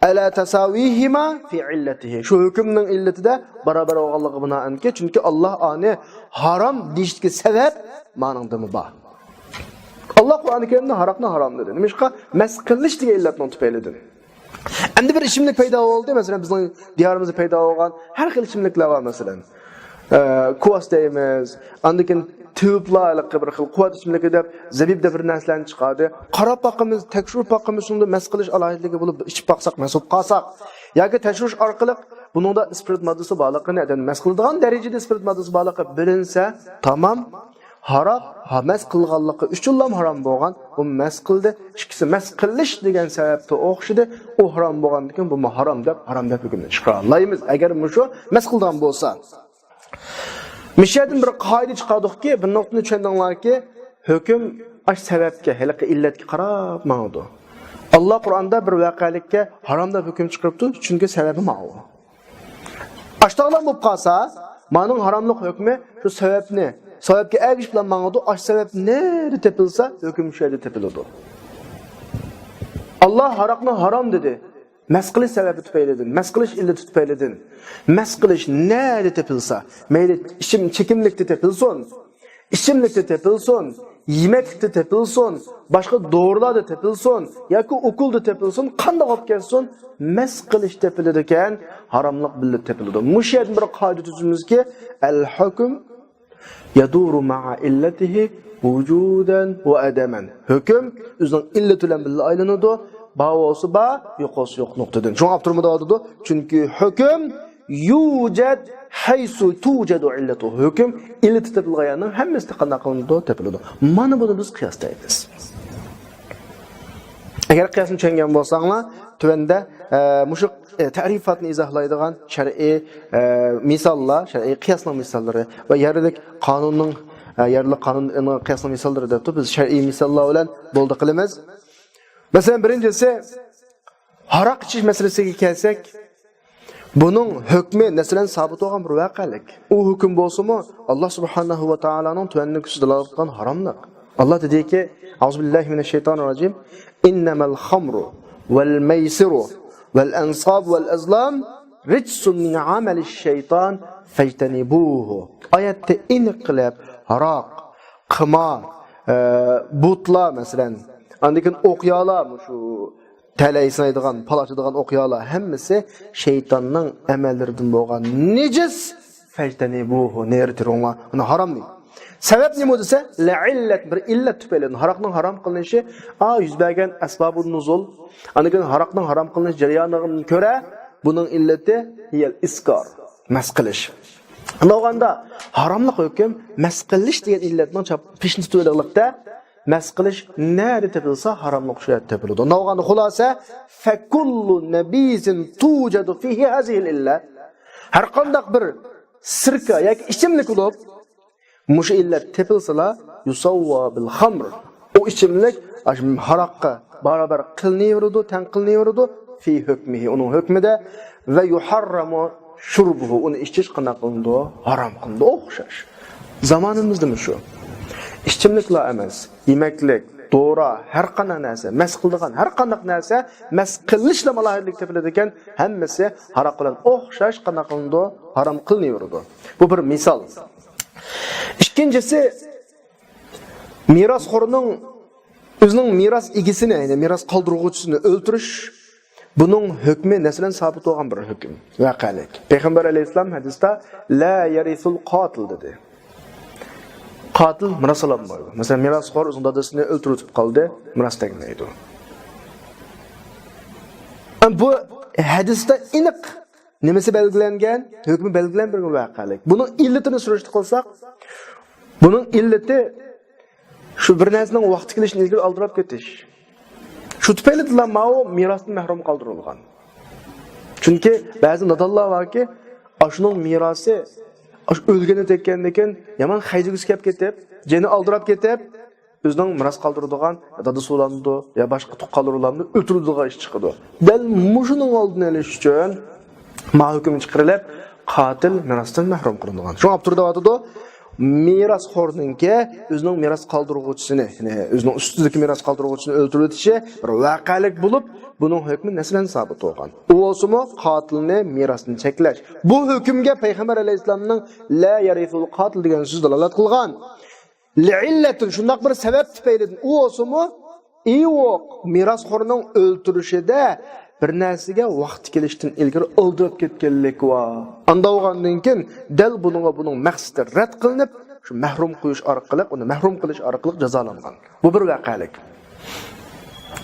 ئەلا تەساۋىھىما فى ئىللەتىھى. شۇ ھۆكۈمنىڭ ئىللىتىدە بارابەر بولغانلىقىغا بىنائەنكى، چۈنكى ئاللا ئانى ھارام دېيىشتىكى سەۋەب مانىڭدىمۇ بار. ئاللا قۇرئانى كەرىمدە ھاراقنى ھارام دېدى. نېمىشقا؟ مەس قىلىش دېگەن ئىللەتنىڭ تۈپەيلىدىن. ئەمدى بىر ئىچىملىك پەيدا بولدى. مەسىلەن، بىزنىڭ دىيارىمىزدا پەيدا بولغان ھەر خىل ئىچىملىكلەر بار، مەسىلەن. ئە، كۋاس دەيمىز. ئاندىن كېيىن تېۋىپلار ھېلىقى بىر خىل قۇۋۋەت ئىچىملىكى دەپ زەبىب دەپ بىر نەرسىلەرنى چىقاردى. قاراپ باقىمىز، تەكشۈرۈپ باقىمىز، شۇنىڭدا مەس قىلىش ئالاھىدىلىكى بولۇپ ئىچىپ باقساق، مەس بولۇپ قالساق. ياكى تەكشۈرۈش ئارقىلىق بۇنىڭدا ئىسپىرت ماددىسى بارلىقىنى، ئادەمنى مەس قىلىدىغان دەرىجىدە ئىسپىرت ماددىسى بارلىقى بىلىنسە، تامام. ھاراق، ھا، مەس قىلغانلىقى ئۈچۈنلا ھارام بولغان، بۇ مەس قىلدى. ئىككىسى مەس قىلىش دېگەن سەۋەبتە ئوخشىدى. ئۇ ھارام بولغاندىكىن بۇمۇ ھارام دەپ، ھارام دەپ ھۆكۈمنى چىقىرالايمىز. ئەگەر مۇشۇ مەس قىلىدىغان بولسا. مۇشۇ يەردىن بىر قائىدە چىقاردۇقكى، بىر نۇقتىنى چۈشەندىڭلاركى، ھۆكۈم ئاش سەۋەبكە، ھېلىقى ئىللەتكە قاراپ ماڭىدۇ. ئاللا قۇرئاندا بىر ۋەقەلىككە ھارام دەپ ھۆكۈم چىقىرىپتۇ، چۈنكى سەۋەبى ماۋۇ. ئاشتاغلام بولۇپ قالسا، مانىڭ ھاراملىق ھۆكمى شۇ سەۋەبنى، سەۋەبكە ئەگىشىپ بىلەن ماڭىدۇ. ئاش سەۋەب نەدە تېپىلسا، ھۆكۈم شۇ يەردە تېپىلىدۇ. ئاللا ھاراقنى ھارام دېدى. مەس قىلىش سەۋەبى تۈپەيلىدىن، مەس قىلىش ئىللىتى تۈپەيلىدىن. مەس قىلىش نەدە تېپىلسا، مەيلى ئىچىم-، چېكىملىكتە تېپىلسۇن، ئىچىملىكتە تېپىلسۇن، يېمەكلىكتە تېپىلسۇن، باشقا دورىلاردا تېپىلسۇن ياكى ئوكۇلدا تېپىلسۇن، قانداق بولۇپ كەتسۇن، مەس قىلىش تېپىلىدىكەن، ھاراملىق بىللە تېپىلىدۇ. مۇشۇ يەردىن بىر قائىدە تۈزىمىزكى، ئەل ھۆكۈم يدور مع علته وجودا وعدما. ھۆكۈم ئۆزىنىڭ ئىللىتى بىلەن بىللە ئايلىنىدۇ. بار بولسا بار، يوق بولسا يوق نۇقتىدىن. شۇڭا ئاپتورمۇ دەۋاتىدۇ، چۈنكى ھۆكۈم يوجەد ھەيسۇ توجەدۇ ئىللەتۇ. ھۆكۈم ئىللىتى تېپىلغان يەرنىڭ ھەممىسىدە قانداق قىلىنىدۇ؟ تېپىلىدۇ. مانا بۇنى بىز قىياس دەيمىز. ئەگەر قىياسنى چۈشەنگەن بولساڭلار، تۆۋەندە، ئە، مۇشۇ، ئە، تەرىپاتنى ئىزاھلايدىغان شەرئىي، ئە، مىساللار، شەرئىي قىياسنىڭ مىساللىرى ۋە يەرلىك قانۇننىڭ، ئە، يەرلىك قانۇن قىياسنىڭ مىساللىرى دەپتۇ. بىز شەرئىي مىساللار بىلەن بولدى قىلىمىز. مەسىلەن، بىرىنچىسى، ھاراق ئىچىش مەسىلىسىگە كەلسەك، بۇنىڭ ھۆكمى، مەسىلەن، سابىت بولغان بىر ۋەقەلىك. ئۇ ھۆكۈم بولسىمۇ، ئاللا سۇبھانەھۇ ۋە تائالانىڭ تۆۋەندىكى سۆزى دالالەت قىلغان ھاراملىق. ئاللا دېدىكى، أعوذ بالله من الشيطان الرجيم، إنما الخمر والميسر والأنصاب والأزلام رجس من عمل الشيطان فاجتنبوه. ئايەتتە ئېنىق قىلىپ، ھاراق، قىمار، ئە، بۇتلار، مەسىلەن، ئاندىن كېيىن ئوقيالار، مۇشۇ تەلەي سىنايدىغان، پال ئاتىدىغان ئوقيالار ھەممىسى شەيتاننىڭ ئەمەللىرىدىن بولغان نىجىس. فاجتنبوه، نېرى تۇرۇڭلار، ئۇنى ھارام دەيدۇ. سەۋەب نېمە دېسە، لەئىللەت، بىر ئىللەت تۈپەيلىدىن. ھاراقنىڭ ھارام قىلىنىشى، ئا، يۈز بەرگەن ئەسبابۇن نۇزۇل، ئاندىن كېيىن ھاراقنىڭ ھارام قىلىنىش جەريانىدىن كۆرە، بۇنىڭ ئىللىتى ھىيەل ئىسكار، مەست قىلىش. ئۇنداق بولغاندا، ھاراملىق ھۆكۈم مەست قىلىش دېگەن ئىللەتنىڭ چاپ-، پېشىنى تۇتۇۋېلىڭلىقتا، مەست قىلىش نەدە تېپىلسا، ھاراملىق شۇ يەردە تېپىلىدۇ. ئۇنداق بولغاندا، خۇلاسە، فكل نبيذ توجد فيه هذه العلة. ھەر قانداق بىر سىركا ياكى ئىچىملىك بولۇپ، مۇشۇ ئىللەت تېپىلسىلا، يسوى بالخمر. ئۇ ئىچىملىك ئاشۇ ھاراققا باراۋەر قىلىنىۋېرىدۇ، تەڭ قىلىنىۋېرىدۇ، في حكمه، ئۇنىڭ ھۆكمىدە، ويحرم شربه، ئۇنى ئىچىش قانداق قىلىنىدۇ؟ ھارام قىلىنىدۇ، ئوخشاش. زامانىمىزدىمۇ شۇ. ئىچىملىكلا ئەمەس، يېمەكلىك، دورا، ھەر قانداق نەرسە، مەست قىلىدىغان ھەر قانداق نەرسە، مەست قىلىشلا ئالاھىدىلىك تېپىلىدىكەن، ھەممىسى ھاراق بىلەن ئوخشاش قانداق قىلىنىدۇ؟ ھارام قىلىنىۋېرىدۇ. بۇ بىر مىسال. ئىككىنچىسى، مىراسخورنىڭ ئۆزىنىڭ مىراس ئىگىسىنى، يەنى مىراس قالدۇرغۇچىسىنى ئۆلتۈرۈش، بۇنىڭ ھۆكمى نەسلەن سابىت بولغان بىر ھۆكۈم، ۋەقەلىك. پەيغەمبەر ئەلەيھىسسالام ھەدىستە، لا يرث القاتل دېدى. قاتىل مىراس ئالالمايدۇ. مەسىلەن، مىراسخور ئۆزىنىڭ دادىسىنى ئۆلتۈرۈۋېتىپ قالدى، مىراس تەگمەيدۇ. بۇ ھەدىستە ئېنىق نېمىسى بەلگىلەنگەن؟ ھۆكمى بەلگىلەنگەن بىر ۋەقەلىك. بۇنىڭ ئىللىتىنى سۈرۈشتە قىلساق، بۇنىڭ ئىللىتى شۇ بىر نەرسىنىڭ ۋاقتى كېلىشىدىن ئىلگىرى ئالدىراپ كېتىش. شۇ تۈپەيلىدىنلا ماۋۇ مىراستىن مەھرۇم قالدۇرۇلغان. چۈنكى بەزى نادانلار باركى، ئاشۇنىڭ مىراسى، ئاشۇ ئۆلگىنى تەگكەندىن كېيىن يامان خەجلىگۈسى كەپ كېتىپ، جېنى ئالدىراپ كېتىپ، ئۆزىنىڭ مىراس قالدۇرىدىغان دادىسى بولامدۇ يا باشقا تۇغقانلىرى بولامدۇ ئۆلتۈرىدىغان ئىش چىقىدۇ. دەل مۇشۇنىڭ ئالدىنى ئېلىش ئۈچۈن ما ھۆكۈم چىقىرىلىپ، قاتىل مىراستىن مەھرۇم قىلىنغان. شۇڭا ئاپتور دەۋاتىدۇ، مىراسخورنىڭكى ئۆزىنىڭ مىراس قالدۇرغۇچىسىنى، يەنى ئۆزىنىڭ ئۈستىدىكى مىراس قالدۇرغۇچىسىنى ئۆلتۈرۈۋېتىشى بىر ۋەقەلىك بولۇپ، بۇنىڭ ھۆكمى نەسلەن سابىت بولغان. ئۇ بولسىمۇ قاتىلنى مىراستىن چەكلەش. بۇ ھۆكۈمگە پەيغەمبەر ئەلەيھىسسالامنىڭ لا يرث القاتل دېگەن سۆزى دالالەت قىلغان. لىئىللەتىن، شۇنداق بىر سەۋەب تۈپەيلىدىن ئۇ بولسىمۇ، ئى، ئۇ مىراسخورنىڭ ئۆلتۈرۈشىدە بىر نەرسىگە ۋاقتى كېلىشتىن ئىلگىرى ئالدىراپ كەتكەنلىك بار. ئاندا بولغاندىن كېيىن دەل بۇنىڭغا بۇنىڭ مەقسىتى رەت قىلىنىپ، شۇ مەھرۇم قويۇش ئارقىلىق، ئۇنى مەھرۇم قىلىش ئارقىلىق جازالانغان. بۇ بىر ۋەقەلىك.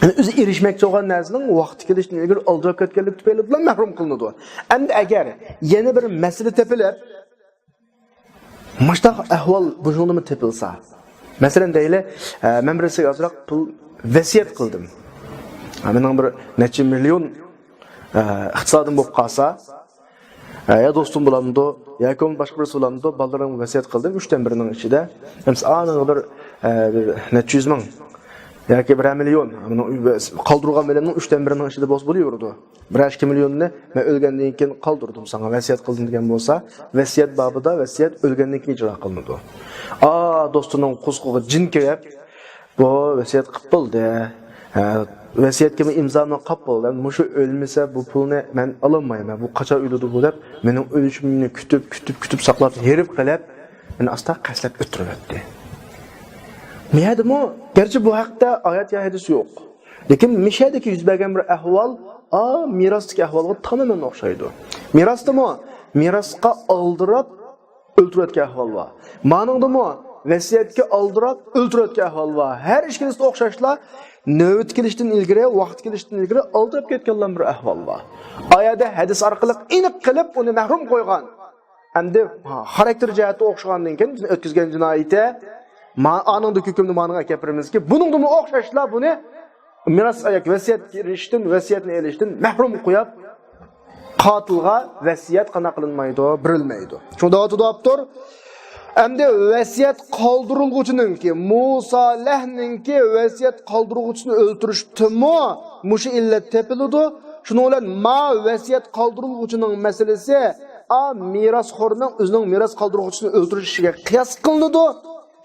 يەنى ئۆزى ئېرىشمەكچى بولغان نەرسىنىڭ ۋاقتى كېلىشتىن ئىلگىرى ئالدىراپ كەتكەنلىك تۈپەيلى بىلەن مەھرۇم قىلىنىدۇ. ئەمدى ئەگەر يەنە بىر مەسىلە تېپىلىپ، مۇشۇنداق ئەھۋال بۇنىڭدىمۇ تېپىلسا، مەسىلەن دەيلى، ئە، مەن بىرسىگە ئازراق پۇل ۋەسىيەت قىلدىم. ئە، مېنىڭ بىر نەچچە مىليون، ئە، ئىقتىسادىم بولۇپ قالسا، ئە، يا دوستۇم بولامدۇ، ياكى بولمىسا باشقا بىرسى بولامدۇ، بالىلىرىمغا ۋەسىيەت قىلدىم، ئۈچتىن بىرىنىڭ ئىچىدە. ئەمسە ئانىڭغا بىر، ئە، بىر نەچچە يۈز مىڭ ياكى بىرەر مىليون، مېنىڭ قالدۇرغان مېلىمنىڭ ئۈچتىن بىرىنىڭ ئىچىدە بولسا بولۇۋېرىدۇ. بىرەر ئىككى مىليوننى مەن ئۆلگەندىن كېيىن قالدۇردۇم ساڭا، ۋەسىيەت قىلدىم دېگەن بولسا، ۋەسىيەت بابىدا ۋەسىيەت ئۆلگەندىن كېيىن ئىجرا قىلىنىدۇ. ئا، دوستىنىڭ قورسىقىغا جىن كىرىپ، بۇ ۋەسىيەت قىلىپ بولدى. ھە، ۋەسىيەتكىمۇ ئىمزامنى قاپ بولدى. مۇشۇ ئۆلمىسە بۇ پۇلنى مەن ئالالمايمەن. بۇ قاچان ئۆلىدۇ بۇ دەپ، مېنىڭ ئۆلۈشۈمنى كۈتۈپ، كۈتۈپ، كۈتۈپ ساقلاپ، ھېرىپ قېلىپ، مېنى ئاستا قەستلەپ ئۆلتۈرۈۋەتتى. بۇ يەردىمۇ، گەرچە بۇ ھەقتە ئايەت يا ھەدىس يوق. لېكىن مىشەدىكى يۈز بەرگەن بىر ئەھۋال، ئا، مىراستىكى ئەھۋالغا تامامەن ئوخشايدۇ. مىراستىمۇ، مىراسقا ئالدىراپ، ئۆلتۈرۈۋەتكەن ئەھۋال بار. مانىڭدىمۇ ۋەسىيەتكە ئالدىراپ ئۆلتۈرۈۋەتكەن ئەھۋال بار. ھەر ئىككىلىسىدە ئوخشاشلا نۆۋىتى كېلىشتىن ئىلگىرى، ۋاقتى كېلىشتىن ئىلگىرى ئالدىراپ كەتكەنلەر بىر ئەھۋال بار. ئايەتتە ھەدىس ئارقىلىق ئېنىق قىلىپ ئۇنى مەھرۇم قويغان. ئەمدى خاراكتېر جەھەتتە ئوخشىغاندىن كېيىن بىزنىڭ ئۆتكۈزگەن جىنايىتى، ما-، ئانىڭدىكى ھۆكۈمنى مانىڭغا ئەكەپ بېرىمىزكى، بۇنىڭدىمۇ ئوخشاشلا بۇنى مىراس ياكى ۋەسىيەتكە ئېرىشىشتىن، ۋەسىيەتنى ئېلىشتىن مەھرۇم قويۇپ، قاتىلغا ۋەسىيەت قانداق قىلىنمايدۇ، بېرىلمەيدۇ. شۇڭا دەۋاتىدۇ ئاپتور، ئەمدى ۋەسىيەت قالدۇرۇلغۇچىنىڭكى، مۇسالەھنىڭكى ۋەسىيەت قالدۇرغۇچىسىنى ئۆلتۈرۈشتىمۇ مۇشۇ ئىللەت تېپىلىدۇ. شۇنىڭ بىلەن ما ۋەسىيەت قالدۇرۇلغۇچىنىڭ مەسىلىسى ئا مىراسخورنىڭ ئۆزىنىڭ مىراس قالدۇرغۇچىسىنى ئۆلتۈرۈشىگە قىياس قىلىنىدۇ.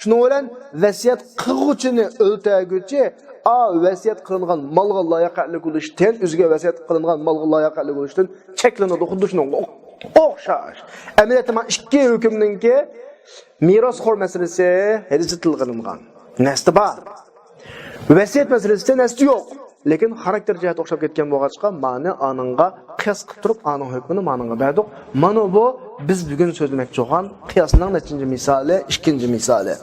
شۇنىڭ بىلەن ۋەسىيەت قىلغۇچىنى ئۆلتۈرگۈچى ئا ۋەسىيەت قىلىنغان مالغا لاياقەنلىك بولۇشتىن، ئۆزىگە ۋەسىيەت قىلىنغان مالغا لاياقەنلىك بولۇشتىن چەكلىنىدۇ. خۇددى شۇنىڭغا ئوخشاش. ئەمەلىيەتتە مانا ئىككى ھۆكۈمنىڭكى مىراسخور مەسىلىسى ھەدىستە تىلغا ئېلىنغان. نەستە بار. ۋەسىيەت مەسىلىسىدە نەستە يوق. لېكىن خاراكتېر جەھەتتە ئوخشاپ كەتكەن بولغاچقا، مانى ئانىڭغا قىياس قىلىپ تۇرۇپ، ئانىڭ ھۆكمىنى مانىڭغا بەردۇق. مانا بۇ بىز بۈگۈن سۆزلىمەكچى بولغان قىياسنىڭ نەچچىنچى مىسالى، ئىككىنچى مىسالى.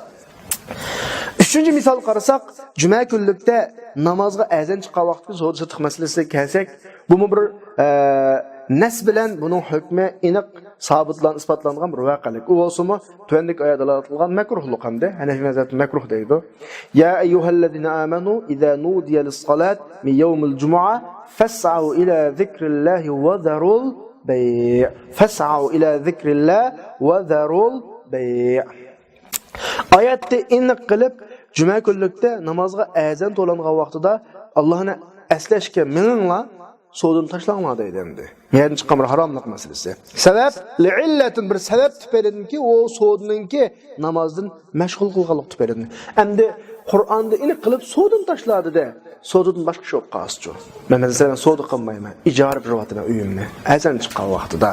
ئۈچىنچى مىسال قارىساق، جۈمە كۈنلۈكتە نامازغا ئەزان چىققان ۋاقىتتا سودا سېتىق مەسىلىسىگە كەلسەك، بۇمۇ بىر، ئە، نەس بىلەن بۇنىڭ ھۆكمى ئېنىق سابىتلان-، ئىسپاتلانغان بىر ۋەقەلىك. ئۇ بولسىمۇ تۆۋەندىكى ئايەت دالالەت قىلغان مەكرۇھلۇق ھەمدە ھەنەفىي مەزھەبتە مەكرۇھ دەيدۇ. يا ئەييۇھەللەزىنە ئامەنۇ ئىزا نۇدىيە لىسسالات مىن يەۋمىل جۇمۇئە فەسئەۋ ئىلە زىكرىللاھى ۋە زەرۇل بەيئ. فەسئەۋ ئىلە زىكرىللا ۋە زەرۇل بەيئ. ئايەتتە ئېنىق قىلىپ، جۈمە كۈنلۈكتە نامازغا ئەزان توۋلانغان ۋاقتىدا ئاللاھنى ئەسلەشكە مېڭىڭلار، سودىنى تاشلاڭلار دەيدۇ ئەمدى. يەردىن چىققان بىر ھاراملىق مەسىلىسى. سەۋەب، لىئىللەتىن، بىر سەۋەب تۈپەيلىدىنكى، ئۇ سودىنىڭكى نامازدىن مەشغۇل قىلغانلىق تۈپەيلىدىن. ئەمدى قۇرئاندا ئېنىق قىلىپ سودىنى تاشلا دېدى. سودىدىن باشقا ئىش بولۇپ قالسىچۇ؟ مەن مەسىلەن سودا قىلمايمەن، ئىجارە بېرىۋاتىمەن ئۆيۈمنى ئەزان چىققان ۋاقتىدا.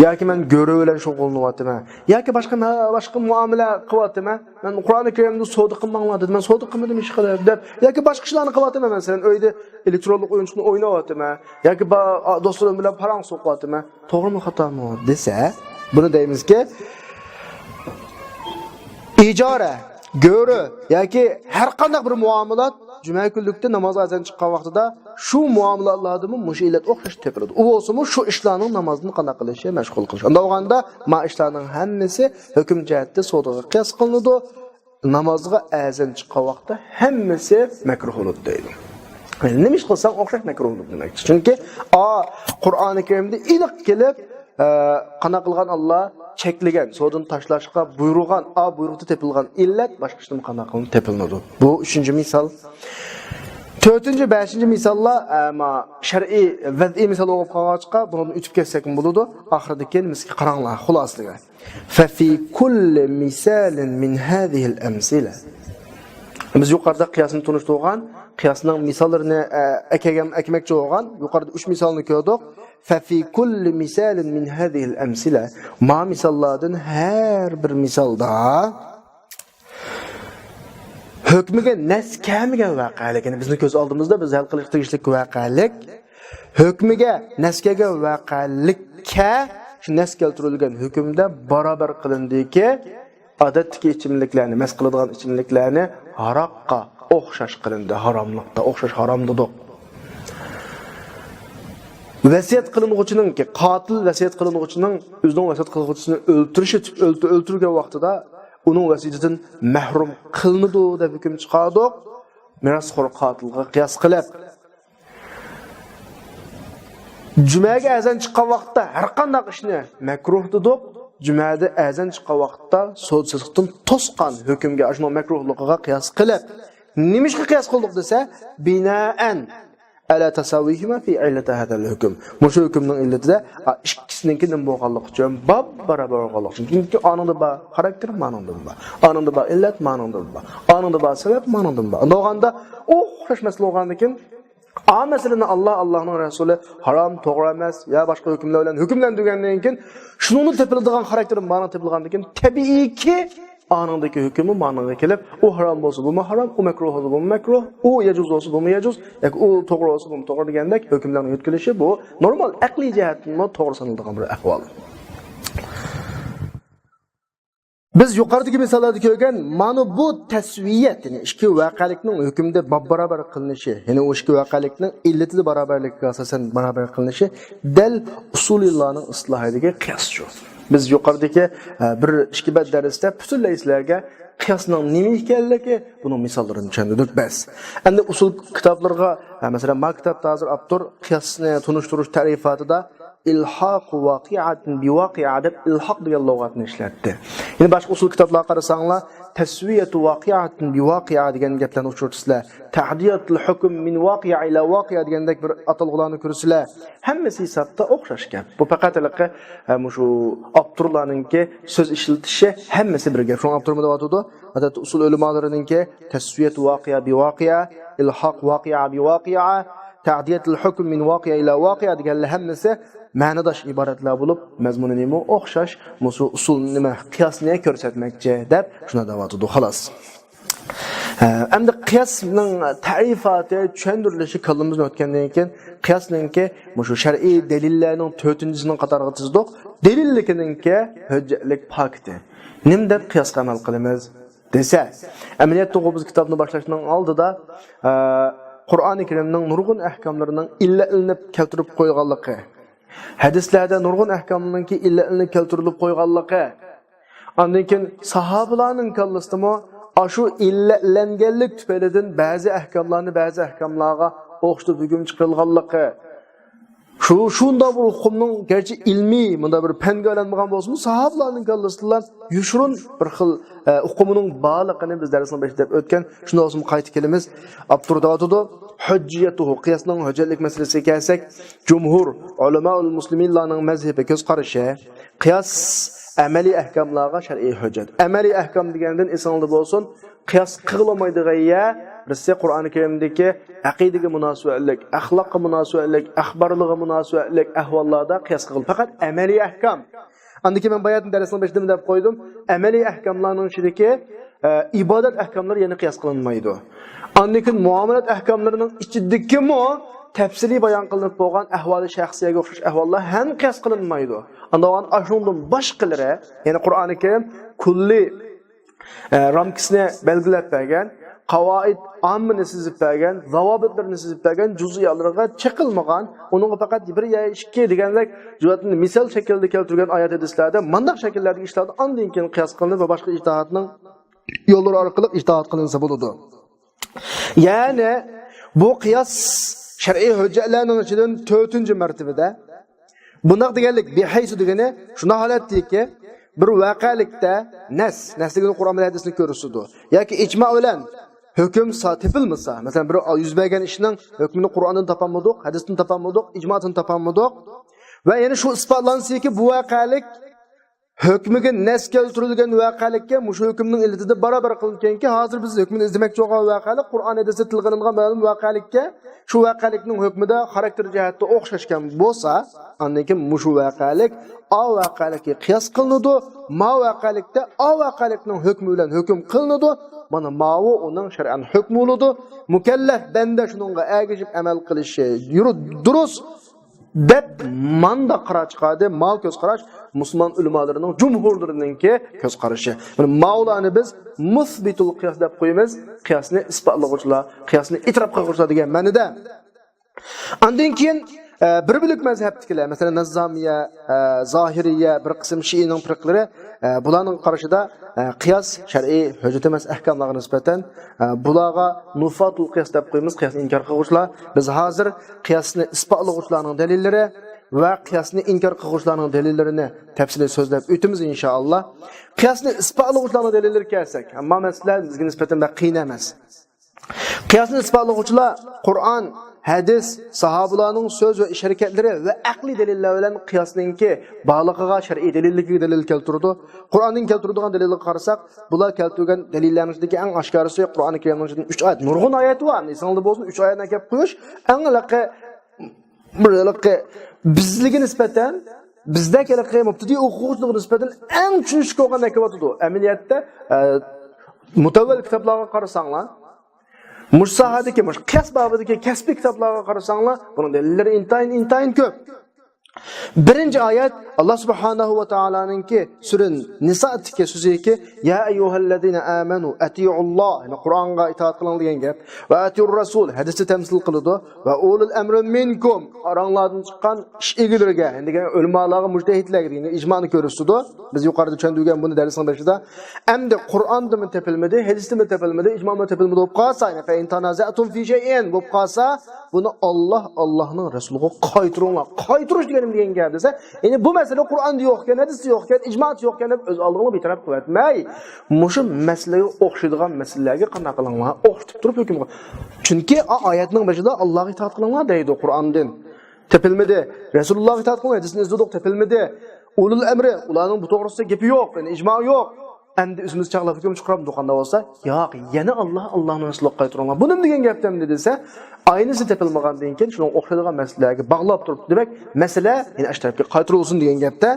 ياكى مەن گۆرۈ بىلەن شۇغۇللىنىۋاتىمەن. ياكى باشقا، باشقا مۇئامىلە قىلىۋاتىمەن. مەن قۇرئانى كەرىمدە سودا قىلماڭلار دېدى. مەن سودا قىلمىدىم ھېچقانداق دەپ. ياكى باشقا ئىشلارنى قىلىۋاتىمەن. مەسىلەن، ئۆيدە ئېلېكترونلۇق ئويۇنچۇقنى ئويناۋاتىمەن. ياكى با-، ئا، دوستلىرىم بىلەن پاراڭ سوقۇۋاتىمەن. توغرىمۇ، خاتامۇ دېسە، بۇنى دەيمىزكى، ئىجارە، گۆرۈ ياكى ھەر قانداق بىر مۇئامىلات جۈمە كۈنلۈكتە نامازغا ئەزان چىققان ۋاقتىدا شۇ مۇئامىلاتلاردىمۇ مۇشۇ ئىللەت ئوخشاش تېپىلىدۇ. ئۇ بولسىمۇ شۇ ئىشلارنىڭ نامازدىن قانداق قىلىشى، مەشغۇل قىلىشى. ئۇنداق بولغاندا ما ئىشلارنىڭ ھەممىسى ھۆكۈم جەھەتتە سودىغا قىياس قىلىنىدۇ. نامازغا ئەزان چىققان ۋاقىتتا ھەممىسى مەكرۇھ بولىدۇ دەيدۇ. يەنى نېمە ئىش قىلساڭ ئوخشاش مەكرۇھ بولىدۇ دېمەكچى. چۈنكى ئا، قۇرئانى كەرىمدە ئېنىق كېلىپ، ئە، قانداق قىلغان ئاللا چەكلىگەن، سودىنى تاشلاشقا بۇيرۇغان، ئا بۇيرۇقتا تېپىلغان ئىللەت باشقا ئىشتىن قانداق قىلىنىپ تېپىلىنىدۇ. بۇ ئۈچىنچى مىسال. تۆتىنچى، بەشىنچى مىساللار، ئە، ما، شەرئىي، ۋەزئىي مىسال بولۇپ قالغاچقا، بۇنىڭدىن ئۆتۈپ كەتسەكمۇ بولىدۇ. ئاخىرىدىكى نېمىسىگە قاراڭلار، خۇلاسىگە. ففي كل مثال من هذه الأمثلة. بىز يۇقىرىدا قىياسنى تونۇشتۇرغان، قىياسنىڭ مىساللىرىنى، ئە، ئەكەگەن-، ئەكمەكچى بولغان، يۇقىرىدا ئۈچ مىسالنى كۆردۇق. ففي كل مثال من هذه الأمثلة. ما مىساللاردىن ھەر بىر مىسالدا ھۆكمىگە نەس كەلمىگەن ۋەقەلىك، يەنى بىزنىڭ كۆز ئالدىمىزدا بىز ھەل قىلىشقا تېگىشلىك ۋەقەلىك، ھۆكمىگە نەس كەلگەن ۋەقەلىككە شۇ نەس كەلتۈرۈلگەن ھۆكۈمدە بارابەر قىلىندىكى، ئادەتتىكى ئىچىملىكلەرنى، مەس قىلىدىغان ئىچىملىكلەرنى ھاراققا ئوخشاش قىلىندى، ھاراملىقتا ئوخشاش ھارام دېدۇق. ۋەسىيەت قىلىنغۇچىنىڭكى، قاتىل ۋەسىيەت قىلىنغۇچىنىڭ ئۆزىنىڭ ۋەسىيەت قىلغۇچىسىنى ئۆلتۈرۈشى، ئۆلتۈ-، ئۆلتۈرگەن ۋاقتىدا ئۇنىڭ ۋەسىيىتىدىن مەھرۇم قىلىنىدۇ دەپ ھۆكۈم چىقاردۇق. مىراسخور قاتىلغا قىياس قىلىپ، جۈمەگە ئەزان چىققان ۋاقىتتا ھەر قانداق ئىشنى مەكرۇھ دېدۇق. جۈمەدە ئەزان چىققان ۋاقىتتا سودا سېتىقتىن توسقان ھۆكۈمگە، ئاشۇنىڭ مەكرۇھلۇقىغا قىياس قىلىپ، نېمىشقا قىياس قىلدۇق دېسە، بىنائەن ئەلا تەساۋىھىما فى ئىللەتى ھازەل ھۆكۈم. مۇشۇ ھۆكۈمنىڭ ئىللىتىدە، ئا، ئىككىسىنىڭكى نېمە بولغانلىقى ئۈچۈن، باب بارابەر بولغانلىقى ئۈچۈن. چۈنكى ئانىڭدا بار خاراكتېر، مانىڭدا بار. ئانىڭدا بار ئىللەت، مانىڭدا بار. ئانىڭدا بار سەۋەب، مانىڭدا بار. ئۇنداق بولغاندا ئوخشاش مەسىلە بولغاندىكىن، ئا مەسىلىنى ئاللا، ئاللانىڭ رەسۇلى ھارام، توغرا ئەمەس، يا باشقا ھۆكۈملەر بىلەن ھۆكۈملەندۈرگەندىن كېيىن، شۇنىڭدا تېپىلىدىغان خاراكتېر مانىڭدا تېپىلغاندىن كېيىن، تەبىئىيكى، ئانىڭدىكى ھۆكمى مانىڭغا كېلىپ، ئۇ ھارام بولسا بۇمۇ ھارام، ئۇ مەكرۇھ بولسا بۇمۇ مەكرۇھ، ئۇ يەجۇز بولسا بۇمۇ يەجۇز، ياكى ئۇ توغرا بولسا بۇمۇ توغرا دېگەندەك ھۆكۈملەرنىڭ يۆتكىلىشى بۇ نورمال ئەقلىي جەھەتتىنمۇ توغرا سانىلىدىغان بىر ئەھۋال. بىز يۇقىرىدىكى مىساللاردا كۆرگەن مانا بۇ تەسۋىيەت، يەنى ئىككى ۋەقەلىكنىڭ ھۆكۈمدە باب-بارابەر قىلىنىشى، يەنى ئۇ ئىككى ۋەقەلىكنىڭ ئىللىتىدە بارابەرلىككە ئاساسەن بارابەر قىلىنىشى دەل ئۇسۇلىيلارنىڭ ئىستىلاھىدىكى قىياس شۇ. بىز يۇقىرىدىكى، ئە، بىر ئىككى بەت دەرستە پۈتۈنلەي سىلەرگە قىياسنىڭ نېمە ئىكەنلىكى، بۇنىڭ مىساللىرىنى چۈشەندۈردۇق بەس. ئەمدى ئۇسۇل كىتابلىرىغا، ئە، مەسىلەن، ما كىتابتا ھازىر ئاپتور قىياسنى تونۇشتۇرۇش تەرىپاتىدا ئىلھاقۇ ۋاقىئەتىن بىۋاقىئە دەپ ئىلھاق دېگەن لۇغەتنى ئىشلەتتى. يەنە باشقا ئۇسۇل كىتابلارغا قارىساڭلار، تەسۋىيەتۇ ۋاقىئەتىن بىۋاقىئە دېگەن گەپلەرنى ئۇچرىتىسىلەر. تەھدىيەتۇل ھۆكۈم مىن ۋاقىئە ئىلە ۋاقىئە دېگەندەك بىر ئاتالغۇلارنى كۆرىسىلەر. ھەممىسى ھېسابتا ئوخشاش گەپ. بۇ پەقەت ھېلىقى، ھە، مۇشۇ ئاپتورلارنىڭكى سۆز ئىشلىتىشى ھەممىسى بىر گەپ. شۇڭا ئاپتورمۇ دەۋاتىدۇ. ئادەتتە ئۇسۇل ئۆلىمالىرىنىڭكى تەسۋىيەتۇ ۋاقىئە بىۋاقىئە، ئىلھاق ۋاقىئە بىۋاقىئە، تەھدىيەتۇل ھۆكۈم مىن ۋاقىئە ئىلە ۋاقىئە دېگەنلەر ھەممىسى مەنىداش ئىبارەتلەر بولۇپ، مەزمۇنى نېمە ئوخشاش، مۇشۇ ئۇسۇل نېمە، قىياسنى كۆرسەتمەكچى دەپ شۇنداق دەۋاتىدۇ، خالاس. ھە، ئەمدى قىياسنىڭ تەرىپاتى، چۈشەندۈرۈلۈشى كاللىمىزدىن ئۆتكەندىن كېيىن، قىياسنىڭكى مۇشۇ شەرئىي دەلىللەرنىڭ تۆتىنچىسىنىڭ قاتارىغا تىزدۇق. دەلىللىكىنىڭكى ھۆججەتلىك پاكىتى. نېمە دەپ قىياسقا ئەمەل قىلىمىز دېسە، ئەمەلىيەتتە بۇ بىز كىتابنى باشلاشنىڭ ئالدىدا، ئە، قۇرئانى كەرىمنىڭ نۇرغۇن ئەھكاملىرىنىڭ ئىللەتلىنىپ كەلتۈرۈپ قويغانلىقى، ھەدىسلەردە نۇرغۇن ئەھكامنىڭكى ئىللەتلىنىپ كەلتۈرۈلۈپ قويغانلىقى، ئاندىن كېيىن ساھابىلارنىڭ كاللىسىدىمۇ ئاشۇ ئىللەتلەنگەنلىك تۈپەيلىدىن بەزى ئەھكاملارنى بەزى ئەھكاملارغا ئوخشىتىپ ھۆكۈم چىقىرىلغانلىقى، شۇ، شۇنداق بىر ئۇقۇمنىڭ گەرچە ئىلمىي، مۇنداق بىر پەنگە ئايلانمىغان بولسىمۇ، ساھابىلارنىڭ كاللىسىدا يوشۇرۇن بىر خىل، ئە، ئۇقۇمىنىڭ بارلىقىنى بىز دەرسنىڭ بېشىدا دەپ ئۆتكەن. شۇنداق بولسىمۇ قايتا كېلىمىز. ئاپتور دەۋاتىدۇ، ھۆججىيەتۇھۇ، قىياسنىڭ ھۆججەتلىك مەسىلىسىگە كەلسەك، جۇمھۇر، ئۆلىمائۇل مۇسلىمىنلارنىڭ مەزھىپى، كۆز قارىشى، قىياس ئەمەلىي ئەھكاملارغا شەرئىي ھۆججەت. ئەمەلىي ئەھكام دېگەندىن ئېسىڭلاردا بولسۇن، قىياس قىلمايدىغان يەر، بىرسى قۇرئان كەرىمدىكى ئەقىدىگە مۇناسىۋەتلىك، ئەخلاققا مۇناسىۋەتلىك، ئەخبارلىققا مۇناسىۋەتلىك ئەھۋاللاردا قىياس قىلغىلى. پەقەت ئەمەلىي ئەھكام. ئاندىن كېيىن مەن باياتىن دەرسنىڭ بېشىدا دەپ قويدۇم، ئەمەلىي ئەھكاملارنىڭ ئىچىدىكى، ئە، ئىبادەت ئەھكاملىرى يەنە قىياس قىلىنمايدۇ. ئاندىن كېيىن مۇئامىلەت ئەھكاملىرىنىڭ ئىچىدىكىمۇ تەپسىلىي بايان قىلىنىپ بولغان ئەھۋالى شەخسىيەگە ئوخشاش ئەھۋاللار ھەم قىياس قىلىنمايدۇ. ئاندىن ئاشۇنىڭدىن باشقىلىرى، يەنى قۇرئانى كەرىم كۈللىي ئە، رامكىسىنى بەلگىلەپ بەرگەن، قاۋائىد ئاممىنى سىزىپ بەرگەن، زاۋابىتلىرىنى سىزىپ بەرگەن، جۇزئىيلىرىغا چېقىلمىغان، ئۇنىڭغا پەقەت بىر يا ئىككى دېگەندەك جۇزئىياتنى مىسال شەكلىدە كەلتۈرگەن ئايەت ھەدىسلەردە، مانداق شەكىللەردىكى ئىشلاردا ئاندىن كېيىن قىياس قىلىنىپ ۋە باشقا ئىجتىھادنىڭ يوللىرى ئارقىلىق ئىجتىھاد قىلىنسا بولىدۇ. يەنى بۇ قىياس شەرئىي ھۆججەتلەرنىڭ ئىچىدىن تۆتىنچى مەرتىۋىدە بۇنداق دېگەنلىك، بىھەيسۇ دېگىنى شۇنداق ھالەتتىكى، بىر ۋەقەلىكتە نەس، نەس دېگىنى قۇرئان بىلەن ھەدىسنى كۆرسىتىدۇ. ياكى ئىجما بىلەن ھۆكۈم سا-، تېپىلمىسا، مەسىلەن، بىر يۈز بەرگەن ئىشنىڭ ھۆكمىنى قۇرئاندىن تاپالمىدۇق، ھەدىستىن تاپالمىدۇق، ئىجمادىن تاپالمىدۇق. ۋە يەنە شۇ ئىسپاتلانسىكى، بۇ ۋەقەلىك ھۆكمىگە نەس كەلتۈرۈلگەن ۋەقەلىككە مۇشۇ ھۆكۈمنىڭ ئىللىتىدە باراۋەر قىلىنغانكى، ھازىر بىز ھۆكمىنى ئىزدىمەكچى بولغان ۋەقەلىك قۇرئان ھەدىستە تىلغا ئېلىنغان مەلۇم ۋەقەلىككە، شۇ ۋەقەلىكنىڭ ھۆكمىدە خاراكتېر جەھەتتە ئوخشاشكەن بولسا، ئاندىن كېيىن مۇشۇ ۋەقەلىك ئا ۋەقەلىككە قىياس قىلىنىدۇ، ما ۋەقەلىكتە ئا ۋەقەلىكنىڭ ھۆكمى بىلەن ھۆكۈم قىلىنىدۇ. مانا ماۋۇ ئۇنىڭ شەرئەن ھۆكمى بولىدۇ. مۇكەللەپ بەندە شۇنىڭغا ئەگىشىپ ئەمەل قىلىشى يۈرۈ-، دۇرۇس. دەپ ماندا قارار چىقاردى. ماۋۇ كۆز قاراش مۇسۇلمان ئۆلىمالىرىنىڭ جۇمھۇرلىرىنىڭكى كۆز قارىشى. ماۋۇلارنى بىز مۇسبىتۇل قىياس دەپ قويىمىز. قىياسنى ئىسپاتلىغۇچىلار، قىياسنى ئېتىراپ قىلغۇچىلار دېگەن مەنىدە. ئاندىن كېيىن، ئە، بىر بۆلەك مەزھەپتىكىلەر، مەسىلەن، نەززامىيە، ئە، زاھىرىيە، بىر قىسىم شىئىنىڭ پىرقىلىرى، ئە، بۇلارنىڭ قارىشىدا، ئە، قىياس شەرئىي ھۆججەت ئەمەس ئەھكاملارغا نىسبەتەن، ئە، بۇلارغا نۇفاتۇل قىياس دەپ قويىمىز، قىياسنى ئىنكار قىلغۇچىلار. بىز ھازىر قىياسنى ئىسپاتلىغۇچىلارنىڭ دەلىللىرى ۋە قىياسنى ئىنكار قىلغۇچىلارنىڭ دەلىللىرىنى تەپسىلىي سۆزلەپ ئۆتىمىز، ئىنشائاللا. قىياسنى ئىسپاتلىغۇچىلارنىڭ دەلىللىرىگە كەلسەك، ئەمما مەسىلە بىزگە نىسبەتەن بەك قىيىن ئەمەس. قىياسنى ئىسپاتلىغۇچىلار قۇرئان، ھەدىس، ساھابىلارنىڭ سۆز ۋە ئىش ھەرىكەتلىرى ۋە ئەقلىي دەلىللەر بىلەن قىياسنىڭكى بارلىقىغا، شەرئىي دەلىللىكىگە دەلىل كەلتۈرىدۇ. قۇرئاندىن كەلتۈرىدىغان دەلىلگە قارىساق، بۇلار كەلتۈرگەن دەلىللەرنىڭ ئىچىدىكى ئەڭ ئاشكارىسى قۇرئانى كەرىمنىڭ ئىچىدىن ئۈچ ئايەت، نۇرغۇن ئايەت بار، ئېسىڭلاردا بولسۇن، ئۈچ ئايەتنى ئەكەپ قويۇش ئەڭ ھېلىقى بىر ھېلىقى بىزلىگە نىسبەتەن، بىزدەك ھېلىقى مۇبتەدىئىي ئوقۇغۇچىلارغا نىسبەتەن ئەڭ چۈشىنىشكە بولغان ئەكىۋاتىدۇ. ئەمەلىيەتتە، ئە، مۇتەۋۋەل كىتابلارغا قارىساڭلار، مۇشۇ ساھەدىكى، مۇشۇ قىياس بابىدىكى كەسپىي كىتابلارغا قارىساڭلار، بۇنىڭ دەلىللىرى ئىنتايىن، ئىنتايىن كۆپ. بىرىنچى ئايەت، ئاللا سۇبھانەھۇ ۋە تائالانىڭكى سۈرە نىسادىكى سۆزىكى، يا ئەييۇھەللەزىنە ئامەنۇ ئەتىئۇللا، يەنى قۇرئانغا ئىتائەت قىلىڭ دېگەن گەپ. ۋە ئەتىئۇر رەسۇل، ھەدىسنى تەمسىل قىلىدۇ. ۋە ئۇلۇل ئەمرى مىنكۇم، ئاراڭلاردىن چىققان ئىش ئېگىلىرىگە، دېگەن ئۆلىمالارغا، مۇجتەھىدلەرگە دېگەن ئىجمانى كۆرسىتىدۇ. بىز يۇقىرىدا چۈشەندۈرگەن بۇنى دەرسنىڭ بېشىدا. ئەمدى قۇرئاندىمۇ تېپىلمىدى، ھەدىستىمۇ تېپىلمىدى، ئىجمادىمۇ تېپىلمىدى بولۇپ قالسا، يەنى فەئىن تانازەتۇم فى شەيئىن بولۇپ قالسا، بۇنى ئاللا، ئاللانىڭ رەسۇلىغا قايتۇرۇڭلار. قايتۇرۇش دېگىنىم دېگەن گەپ دېسە، يەنى بۇ مەسىلە قۇرئاندا يوقكەن، ھەدىستە يوقكەن، ئىجمادا يوقكەن دەپ ئۆز ئالدىڭلار بىتەرەپ قىلىۋەتمەي، مۇشۇ مەسىلىگە ئوخشايدىغان مەسىلىلەرگە قانداق قىلىڭلار؟ ئوخشىتىپ تۇرۇپ ھۆكۈم قىل. چۈنكى ئا-، ئايەتنىڭ بېشىدا ئاللاغا ئىتائەت قىلىڭلار دەيدۇ قۇرئاندىن. تېپىلمىدى. رەسۇلۇللاغا ئىتائەت قىلىڭ، ھەدىسنى ئىزدىدۇق، تېپىلمىدى. ئۇلۇل ئەمرى، ئۇلارنىڭ بۇ توغرىسىدا گېپى يوق، يەنى ئىجما يوق. ئەمدى ئۆزىمىز چاغلاپ ھۆكۈم چىقىرامدۇ قانداق بولسا؟ ياق، يەنە ئاللا، ئاللانىڭ رەسۇلىغا قايتۇرۇڭلار. بۇ نېمە دېگەن گەپ ئەمدى دېسە، ئاينىسى تېپىلمىغاندىن كېيىن شۇنىڭغا ئوخشايدىغان مەسىلىلەرگە باغلاپ تۇرۇپ، دېمەك، مەسىلە يەنە ئاشۇ تەرەپكە قايتۇرۇلسۇن دېگەن گەپتە.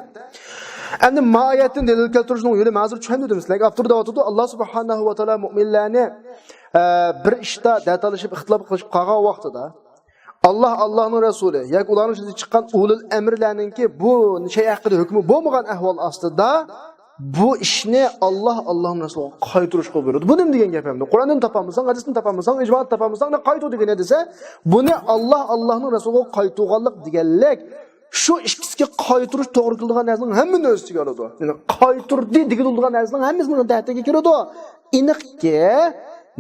ئەمدى ما ئايەتتىن دەلىل كەلتۈرۈشنىڭ يولى مەزۇر چۈشەندۈردۈم سىلەرگە. ئاپتور دەۋاتىدۇ، ئاللا سۇبھانەھۇ ۋە تائالا مۇئمىنلارنى، ئە، بىر ئىشتا دەتالىشىپ، ئىختىلاپ قىلىشىپ قالغان ۋاقتىدا، ئاللا، ئاللانىڭ رەسۇلى ياكى ئۇلارنىڭ ئىچىدە چىققان ئۇلۇل ئەمرلەرنىڭكى بۇ شەي ھەققىدە ھۆكمى بولمىغان ئەھۋال ئاستىدا، بۇ ئىشنى ئاللا، ئاللانىڭ رەسۇلىغا قايتۇرۇشقا بۇيرۇدى. بۇ نېمە دېگەن گەپ ئەمدى؟ قۇرئاندىن تاپالمىساڭ، ھەدىستىن تاپالمىساڭ، ئىجمادىن تاپالمىساڭ، ئاندىن قايتۇر دېگىنى دېسە، بۇنى ئاللا، ئاللانىڭ رەسۇلىغا قايتۇرغانلىق دېگەنلىك، شۇ ئىككىسىگە قايتۇرۇش توغرا كېلىدىغان نەرسىنىڭ ھەممىنى ئۆز ئىچىگە ئالىدۇ. يەنى قايتۇردى دېگىلى بولىدىغان نەرسىنىڭ ھەممىسى بۇنىڭ تەھتىگە كىرىدۇ. ئېنىقكى،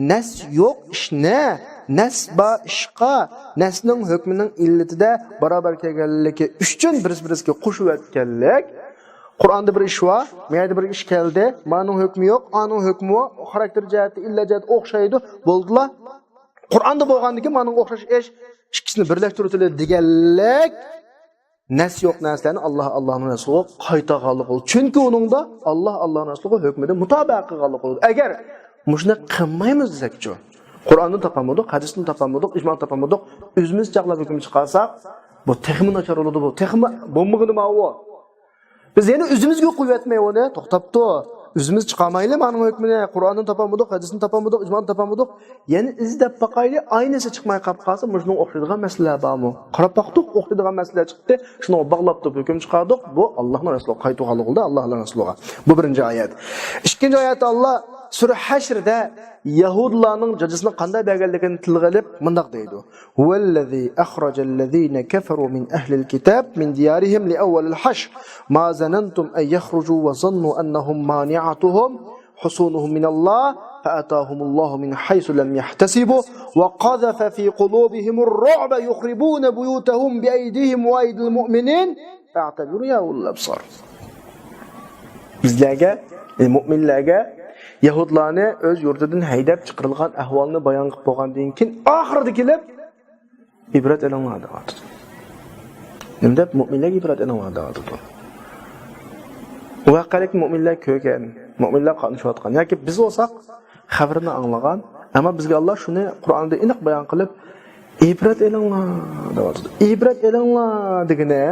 نەس يوق ئىشنى نەس بار ئىشقا، نەسنىڭ ھۆكمىنىڭ ئىللىتىدە بارابەر كەلگەنلىكى ئۈچۈن بىرسى-بىرسىگە قوشۇۋەتكەنلىك. قۇرئاندا بىر ئىش بار، ما يەردە بىر ئىش كەلدى، مانىڭ ھۆكمى يوق، ئانىڭ ھۆكمى بار، خاراكتېر جەھەتتە، ئىللەت جەھەتتە ئوخشايدۇ، بولدىلا. قۇرئاندا بولغاندىكىن مانىڭغا ئوخشاش ئىش، ئىككىسىنى بىرلەشتۈرۈۋېتىلدى دېگەنلىك. نەس يوق نەرسىلەرنى ئاللا، ئاللانىڭ رەسۇلىغا قايتارغانلىق بولىدۇ. چۈنكى ئۇنىڭدا ئاللا، ئاللانىڭ رەسۇلىغا ھۆكمىدە مۇتابىئە قىلغانلىق بولىدۇ. ئەگەر مۇشۇنى قىلمايمىز دېسەكچۇ؟ قۇرئاندىن تاپالمىدۇق، ھەدىستىن تاپالمىدۇق، ئىجمادىن تاپالمىدۇق، ئۆزىمىز چاغلاپ ھۆكۈم چىقارساق، بۇ تېخىمۇ ناچار بولىدۇ، بۇ تېخىمۇ بولمىغىنى ماۋۇ. بىز يەنە ئۆزىمىزگە قويۇۋەتمەي ئۇنى، توختاپتۇ. ئۆزىمىز چىقارمايلى مانىڭ ھۆكمىنى، قۇرئاندىن تاپالمىدۇق، ھەدىستىن تاپالمىدۇق، ئىجمادىن تاپالمىدۇق. يەنە ئىزدەپ باقايلى، ئاينىسى چىقماي قاپ قالسا، مۇشۇنىڭغا ئوخشايدىغان مەسىلىلەر بارمۇ؟ قاراپ باقتۇق، ئوخشايدىغان مەسىلىلەر چىقتى. شۇنىڭغا باغلاپ تۇرۇپ ھۆكۈم چىقاردۇق. بۇ ئاللانىڭ رەسۇلىغا قايتۇرغانلىقى بولدى، ئاللا، ئاللا رەسۇلىغا. بۇ بىرىنچى ئايەت. ئىككىنچى ئايەتتە ئاللا سۈرە ھەشرىدە يەھۇدىيلارنىڭ جاجىسىنى قانداق بەرگەنلىكىنى تىلغا ئېلىپ مۇنداق دەيدۇ: هو الذي أخرج الذين كفروا من أهل الكتاب من ديارهم لأول الحشر ما ظننتم أن يخرجوا وظنوا أنهم مانعتهم حصونهم من الله فأتاهم الله من حيث لم يحتسبوا وقذف في قلوبهم الرعب يخربون بيوتهم بأيديهم وأيدي المؤمنين فاعتبروا يا أولي الأبصار. بىزلەرگە، يەنى مۆمىنلەرگە يەھۇدلارنى ئۆز يۇرتىدىن ھەيدەپ چىقىرىلغان ئەھۋالنى بايان قىلىپ بولغاندىن كېيىن، ئاخىرىدا كېلىپ، ئىبرەت ئېلىڭلار دەۋاتىدۇ. نېمە دەپ؟ مۆمىنلەرگە ئىبرەت ئېلىڭلار دەۋاتىدۇ. ئۇ ۋەقەلىكنى مۆمىنلەر كۆرگەن، مۆمىنلەر قاتنىشىۋاتقان. ياكى بىز بولساق، خەۋىرىنى ئاڭلىغان، ئەمما بىزگە ئاللا شۇنى قۇرئاندا ئېنىق بايان قىلىپ، ئىبرەت ئېلىڭلار دەۋاتىدۇ. ئىبرەت ئېلىڭلار دېگىنى،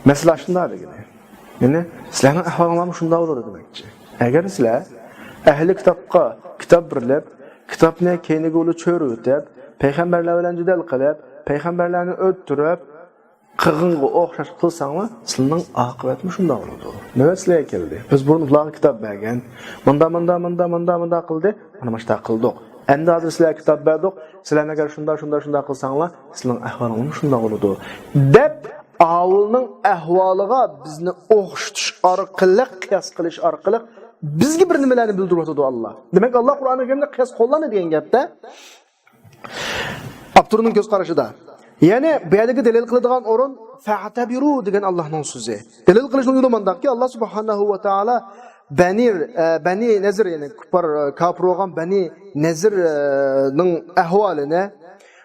مەسىلە شۇنداق دېگىنى. يەنى سىلەرنىڭ ئەھۋالىڭلارمۇ شۇنداق بولىدۇ دېمەكچى. ئەگەر سىلەر ئەھلى كىتابقا كىتاب بېرىلىپ، كىتابنى كەينىگە ئۇلار چۆرۈۋېتىپ، پەيغەمبەرلەر بىلەن جېدەل قىلىپ، پەيغەمبەرلەرنى ئۆلتۈرۈپ، قىلغىنغا ئوخشاش قىلساڭلار، سىلىنىڭ ئاقىۋەتمۇ شۇنداق بولىدۇ. نۆۋەت سىلەرگە كەلدى. بىز بۇرۇن ئۇلارغا كىتاب بەرگەن. مۇندا، مۇندا، مۇندا، مۇندا، مۇندا قىلدى. مانا مۇشۇنداق قىلدۇق. ئەمدى ھازىر سىلەرگە كىتاب بەردۇق. سىلەرمۇ ئەگەر شۇنداق، شۇنداق، شۇنداق قىلساڭلار، سىلىنىڭ ئەھۋالىڭلارمۇ شۇنداق بولىدۇ، دەپ ئاۋۇلنىڭ ئەھۋالىغا بىزنى ئوخشىتىش ئارقىلىق، قىياس قىلىش ئارقىلىق بىزگە بىر نېمىلەرنى بىلدۈرۈۋاتىدۇ ئاللا. دېمەك، ئاللا قۇرئانى كەرىمدە قىياس قوللاندى دېگەن گەپتە. ئاپتورنىڭ كۆز قارىشىدا. يەنى بۇ يەردىكى دەلىل قىلىدىغان ئورۇن فەتەبىرۇ دېگەن ئاللانىڭ سۆزى. دەلىل قىلىشنىڭ يولى مۇنداقكى، ئاللا سۇبھانەھۇ ۋە تائالا بەنى، ئە، بەنى نەزىر، يەنى كۇپپار، ئە، كاپىر بولغان بەنى نەزىرنىڭ ئەھۋالىنى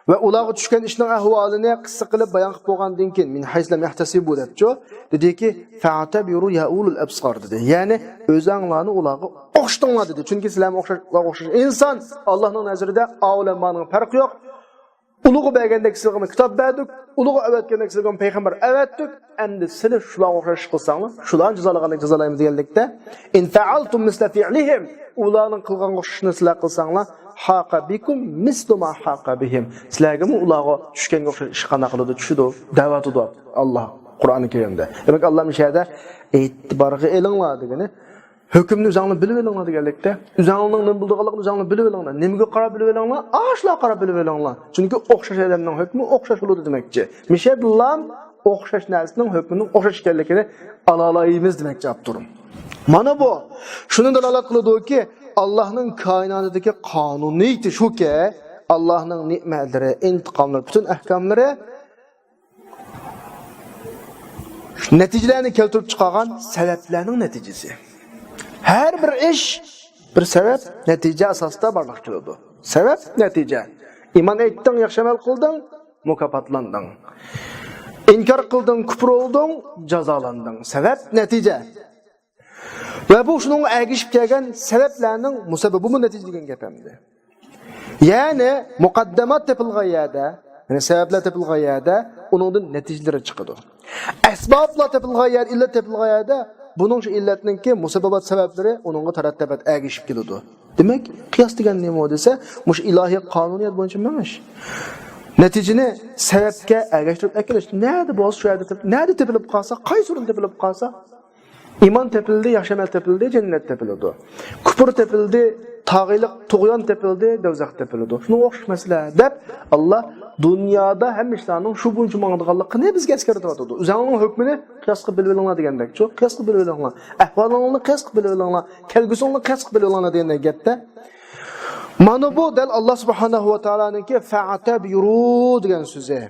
ۋە ئۇلارغا چۈشكەن ئىشنىڭ ئەھۋالىنى قىسسە قىلىپ بايان قىلىپ بولغاندىن كېيىن، مىن ھەيسۇ لەم يەھتەسىبۇ دەپچۇ، دېدىكى، فەتەبىرۇ يا ئۇلۇل ئەبسار دېدى. يەنى ئۆزەڭلارنى ئۇلارغا ئوخشىتىڭلار دېدى. چۈنكى سىلەرمۇ ئوخشاش، ئۇلارغا ئوخشاش ئىنسان. ئاللانىڭ نەزىرىدە ئاۋۇ بىلەن مانىڭ پەرقى يوق. ئۇلىغا بەرگەندەك سىلىگىمۇ كىتاب بەردۇق، ئۇلىغا ئەۋەتكەندەك سىلىگىمۇ پەيغەمبەر ئەۋەتتۇق. ئەمدى سىلى شۇلارغا ئوخشاش قىلساڭلار، شۇلارنى جازالىغاندەك جازالايمىز دېگەنلىكتە، إن فعلتم مثل فعلهم، ئۇلارنىڭ قىلغان ئوخشىشىنى سىلەر قىلساڭلار، ھاقا بىكۇم مىسلۇ ما ھاقا بىھىم. سىلەرگىمۇ ئۇلارغا چۈشكەنگە ئوخشاش ئىش قانداق قىلىدۇ، چۈشىدۇ، دەۋاتىدۇ ئاللاھ قۇرئانى كەرىمدە. دېمەك، ئاللاھ مۇشۇ يەردە ئېتىبارغا ئېلىڭلار دېگىنى، ھۆكۈمنى ئۆزۈڭلار بىلىۋېلىڭلار دېگەنلىكتە، ئۆزۈڭلارنىڭ نېمە بىلىدىغانلىقىنى ئۆزۈڭلار بىلىۋېلىڭلار. نېمىگە قاراپ بىلىۋېلىڭلار؟ ئاشۇلارغا قاراپ بىلىۋېلىڭلار. چۈنكى ئوخشاش ئادەمنىڭ ھۆكمى ئوخشاش بولىدۇ دېمەكچى. مىشەدلام ئوخشاش نەرسىنىڭ ھۆكمىنىڭ ئوخشاش ئىكەنلىكىنى ئالالايمىز دېمەكچى ئاپتورۇم. مانا بۇ شۇنى دالالەت قىلىدۇكى، ئاللاھنىڭ كائىناتىدىكى قانۇنىيىتى شۇكى، ئاللاھنىڭ نېمەتلىرى، ئىنتىقاملىرى، پۈتۈن ئەھكاملىرى نەتىجىلەرنى كەلتۈرۈپ چىقارغان سەۋەبلەرنىڭ نەتىجىسى. ھەر بىر ئىش بىر سەۋەب، نەتىجە ئاساسىدا بارلىققا كېلىدۇ. سەۋەب، نەتىجە. ئىمان ئېيتتىڭ، ياخشى ئەمەل قىلدىڭ، مۇكاپاتلاندىڭ. ئىنكار قىلدىڭ، كۇپۇر بولدۇڭ، جازالاندىڭ. سەۋەب، نەتىجە. ۋە بۇ شۇنىڭغا ئەگىشىپ كەلگەن سەۋەبلەرنىڭ مۇسەببىبىمۇ نەتىجە دېگەن گەپ ئەمدى. يەنى مۇقەددىمات تېپىلغان يەردە، يەنى سەۋەبلەر تېپىلغان يەردە ئۇنىڭدىن نەتىجىلىرى چىقىدۇ. ئەسبابلار تېپىلغان يەردە، ئىللەت تېپىلغان يەردە بۇنىڭ شۇ ئىللەتنىڭكى مۇسەببىبات سەۋەبلىرى ئۇنىڭغا تەرەتتەبەت ئەگىشىپ كېلىدۇ. دېمەك، قىياس دېگەن نېمە دېسە، مۇشۇ ئىلاھىي قانۇنىيەت بويىچە مېڭىش. نەتىجىنى سەۋەبكە ئەگەشتۈرۈپ ئەكېلىش. نەدە بولسا شۇ يەردە تېپ-، نەدە تېپىلىپ قالسا، قايسى ئورۇندا تېپىلىپ قالسا، ئىمان تېپىلدى، ياخشى ئەمەل تېپىلدى، جەننەت تېپىلىدۇ. كۇپۇر تېپىلدى، تاغىلىق، تۇغيان تېپىلدى، دوزاخ تېپىلىدۇ. شۇنىڭغا ئوخشاش مەسىلە دەپ، ئاللا دۇنيادا ھەممە ئىشلارنىڭ شۇ بويىچە ماڭىدىغانلىقىنى بىزگە ئەسكەرتىۋاتىدۇ. ئۆزۈڭنىڭ ھۆكمىنى قىياسقا بىلىۋېلىڭلار دېگەندەكچۇ، قىياسقا بىلىۋېلىڭلار. ئەھۋالىڭلارنى قىياسقا بىلىۋېلىڭلار. كەلگۈسىڭلارنى قىياسقا بىلىۋېلىڭلار دېگەندەك گەپتە. مانا بۇ دەل ئاللا سۇبھانەھۇ ۋە تائالانىڭكى فەئتەبىرۇ دېگەن سۆزى.